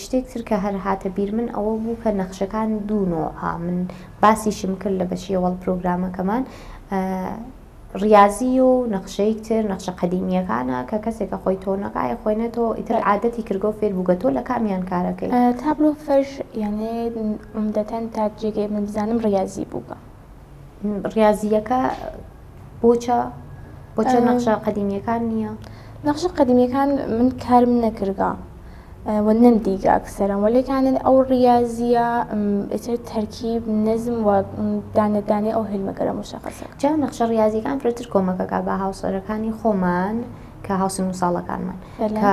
شتێک تر کە هەر هاتە بیر من ئەوە بوو کە نەخشەکان دوو نۆعە، من باسیشم کرد لە بەشی ئەوەڵ پرۆگرامەکەمان، ڕیازی و نەخشەیەک تر نەخشە قەدیمیەکانە کە کەسێکە خۆی تۆنەکە خوێنێتەوە ئیتر عادەتی کردگە و فێر بووگە. تۆ لە کامیان کارەکەی؟ تابلۆ فەرش یانێ عمدەتەن تا جێگەی من بزانم ڕیازی بووگە. ڕیازییەکە بۆچە؟ بۆچە نەخشە قەدیمیەکان نییە؟ نەخشە قەدیمیەکان من کارم نەکردگە و نەمدیگە ئەکسەرم، وەلێکانن ئەو ڕیازیە ئیتر تەرکیب نەزم و دانە دانەی ئەو هێلمەگەرە مشەخەسە. جا نەخشە ڕیازیەکان فرەتر کۆمەکەکە بە هاوسەرەکانی خۆمان کە هاوسن و ساڵەکانمان کە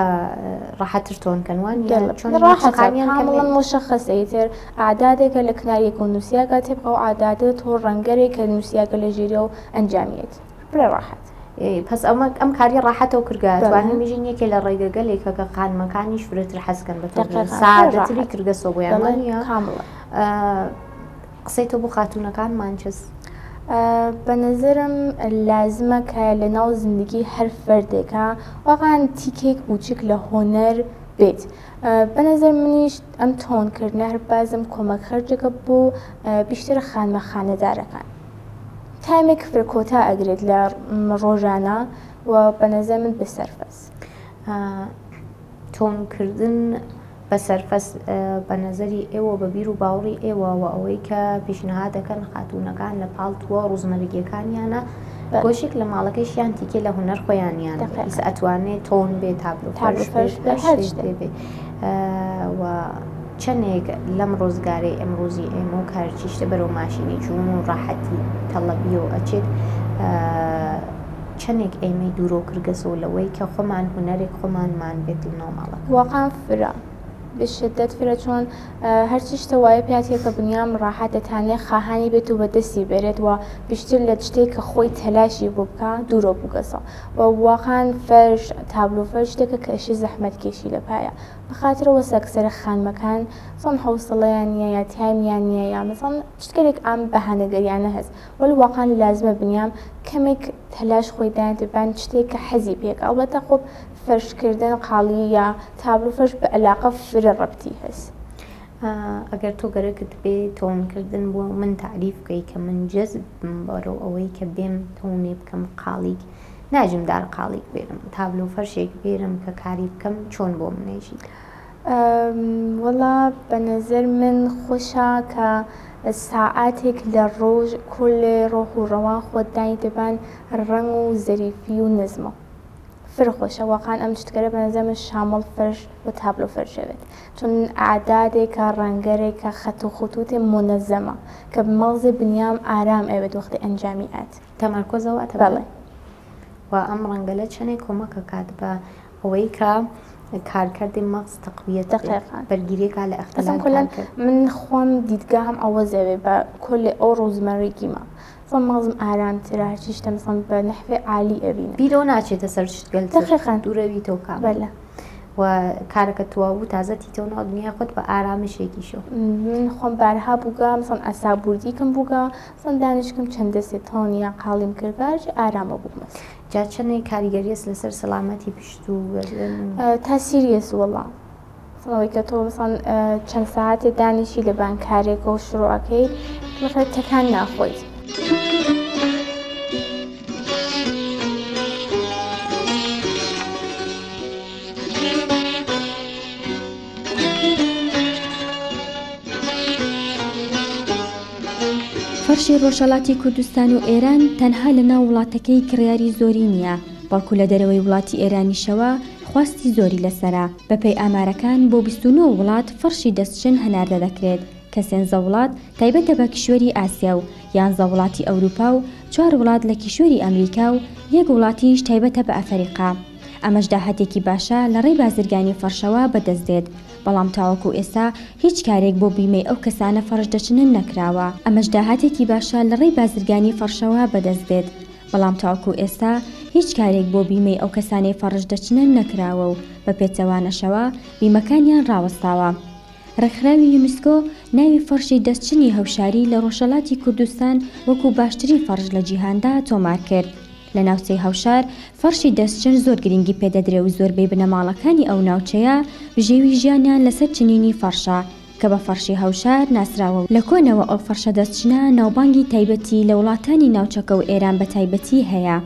ڕەحەتر تۆن کەن وان چۆن ڕاحەتانیان کامڵا مشەخەسە ئیتر ئەعدادێکە لە کنار یەک و نووسیاگە تبقە و ئەعدادە تۆ ڕەنگەرێک کە نووسیاگە لە ژێرە و ئەنجامیەت فرە ڕاحەت. پس ئەمە ئەم کاری ڕاحەتەوە کردگە توانیم بژین یەکێ لە ڕێگەگەلێکە کە خانمەکانیش فرەتر حەزکەن بە سادەتری کردگە سۆ بۆیان وانە کامڵە. قسەی تۆ بۆ خاتوونەکانمان چەس؟ بە نەزەرم لازمە کە لە ناو زندگی هەر فەردێکا واقعا تیکێک بووچک لە هۆنەر بێت. بە نەزەر منیش ئەم تۆن کردنە هەر بازم کۆمەک خەرجەکە بۆ بیشتر خانمە خانەدارەکان. تایمێک فرە کۆتا ئەگرێت لە ڕۆژانە و بە نەزەر من بەسەرفەس. تۆن کردن بە سەرفەس بە نەزەری ئێوە بە بیر و باوەڕی ئێوە و ئەوەی کە پێشنهاد دەکەن خاتوونەکان لە پاڵ تووە ڕوزمەرگیەکانیانە گۆشێک لە ماڵەکەیشیان تیکێ لە هونەر خۆیانیان ئیسە ئەتوانێ تۆن بێ تابلۆ فەرش بێ هەر شتێ بێ و چەندێک لەم ڕۆزگارەی ئەمڕۆزی ئێمە و کارچیشتە بەرەو ماشینی چوون و ڕاحەتی تەڵەبیەوە ئەچێت چەندێک ئێمەی دوورۆ کردگەسەوە لەوەی کە خۆمان هونەرێک خۆمانمان بێت لە ناو ماڵەکە. واقعا فرە بشدت فرە چۆن هەرچی شتە وایە پیاتیە کە بنیام ڕاحەتە تانێ خاهانی بێت و بەدەستی بێرێت و بیشتر لە شتێک کە خۆی تەلاشی بۆ بکا دوورۆ بووگەسەوە و واقعا فەرش تابلۆ فەرش شتێکە کە ئەشێ زەحمەت کێشی لە پایە بەخاترەوە سەکسەرە خانمەکان چۆن حەوسەڵەیان نییە یا تایمیان نییە یا مەسەڵەن شتگەلێک ئەم بەهانەگەریانە هەس وەلی واقعا لازمە بنیام کەمێک تەلاش خۆی دانێتە بان شتێک کە حەزی پێکا ئەڵبەتە خۆ فەرشکردن قاڵی یا تابلۆ فەرش بە ئەلاقە فرە ڕەبتی هەس. ئەگەر تۆ گەرەکت بێ تەونکردن بۆ من تەعریف بکەی کە من جەزب بم بەرەو ئەوەی کە بێم تەونێ بکەم قاڵیک ناژم دار قاڵیک بێرم تابلۆ فەرشێک بێرم کە کاری بکەم چۆن بۆ منێژی؟ وەڵا بە نەزەر من خۆشە کە ساعاتێک لە ڕۆژ کۆلێ ڕۆح و ڕەوان خۆت دانیتە بان ڕەنگ و زەریفی و نەزمە فرە خۆشە واقعا ئەم شتگەرە بە نەزەر من شامڵ فەرش و تابلۆ فەرشە بێت چون ئەعدادێکە ڕەنگەرێکە خەت و خطوطێ مونەزەمە کە مەغزێ بنیام ئارام ئەوێت وەختی ئەنجامی ئات. تەمەرکۆزەوە بەڵێ. و ئەم ڕەنگەلە چەنێک کۆمەک ئەکات بە ئەوەی کە کارکردی مەغز تەقویەت بێت، دەقیقا. بەرگیریەکا لە ئەسڵەن ئیختلال کۆلەن کارکرد. من خۆم دیدگاهم عەوەزەوێ بە کۆلێ ئەو ڕۆزمەرگیمە ئەسڵەن مەغزم ئارامترە هەرچی شتە مەسڵەن بە نەحوێ عالی ئەبینم. بیرەوە ناچێتە سەر شتگەل تر دەقیقا. دوورەویتەوە کامل. بەلە. و کارەکە تواو بوو تازە تیتەوە ناو دنیای خۆت بە ئارامشێکیشەوە. من خۆم بارها بووگە مەسڵەن ئەساب بوردیکم بووگە مەسڵەن دانیشکم چەند دەسێ تۆن یا قاڵیم کردگە هەرچی ئارامە بوومەس. جا چەنێ کاریگەریەس لەسەر سەلامەتی پشت و گەردن و. تاسیریەس وەڵا مەسەڵەن ئەوەی کە تۆ مەسەڵەن چەند ساعەتێ دانیشی لەبان کارێکەوە شروع ئەکەیت بالاخرە تەکان ناخۆیت. فەرشی ڕۆژهەڵاتی کوردستان و ئێران تەنها لە ناو وڵاتەکەی کڕیاری زۆری نییە، بەڵکو لە دەرەوەی وڵاتی ئێرانیشەوە خواستی زۆری لەسەرە. بەپێی ئامارەکان بۆ 29 وڵات فەرشی دەستچن هەناردە دەکرێت کە سێنزە وڵات تایبەتە بە کیشوەری ئاسیا و یانزە وڵاتی ئەوروپا و چوار وڵات لە کیشوەری ئەمریکا و یەک وڵاتیش تایبەتە بە ئەفەریقا. ئەمەش داهاتێکی باشە لە ڕێی بازرگانی فەرشەوە بەدەست دێت، بەڵام تاوەکو ئێستا هیچ کارێک بۆ بیمەی ئەو کەسانە فەرش دەچنن نەکراوە. ئەمەش داهاتێکی باشە لە ڕێی بازرگانی فەرشەوە بەدەست دێت، بەڵام تاوەکو ئێستا هیچ کارێک بۆ بیمەی ئەو کەسانەی فەڕش دەچنن نەکراوە و بە پێچەوانەشەوە بیمەکانیان ڕاوەستاوە. ڕێکخراوی یونسکۆ ناوی فەڕشی دەستچنی هەوشاری لە ڕۆژهەڵاتی کوردستان وەکو باشترین فەڕش لە جیهاندا تۆمار کرد. لە ناوچەی هەوشار فەڕشی دەستچن زۆر گرینگی پێ دەدرێ و زۆربەی بنەماڵەکانی ئەو ناوچەیە بژێوی ژیانیان لەسەر چنینی فەڕشە کە بە فەڕشی هەوشار ناسراوە و لە کۆنەوە ئەو فەڕشە دەستچنە ناوبانگی تایبەتی لە وڵاتانی ناوچەکە و ئێران بە تایبەتی هەیە.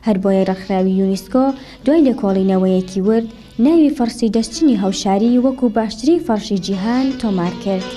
هەر بۆیە ڕێکخراوی یونیسکۆ دوای لێکۆڵینەوەیەکی ورد ناوی فەڕشی دەستچنی هەوشاری وەکوو باشترین فەڕشی جیهان تۆمار کرد.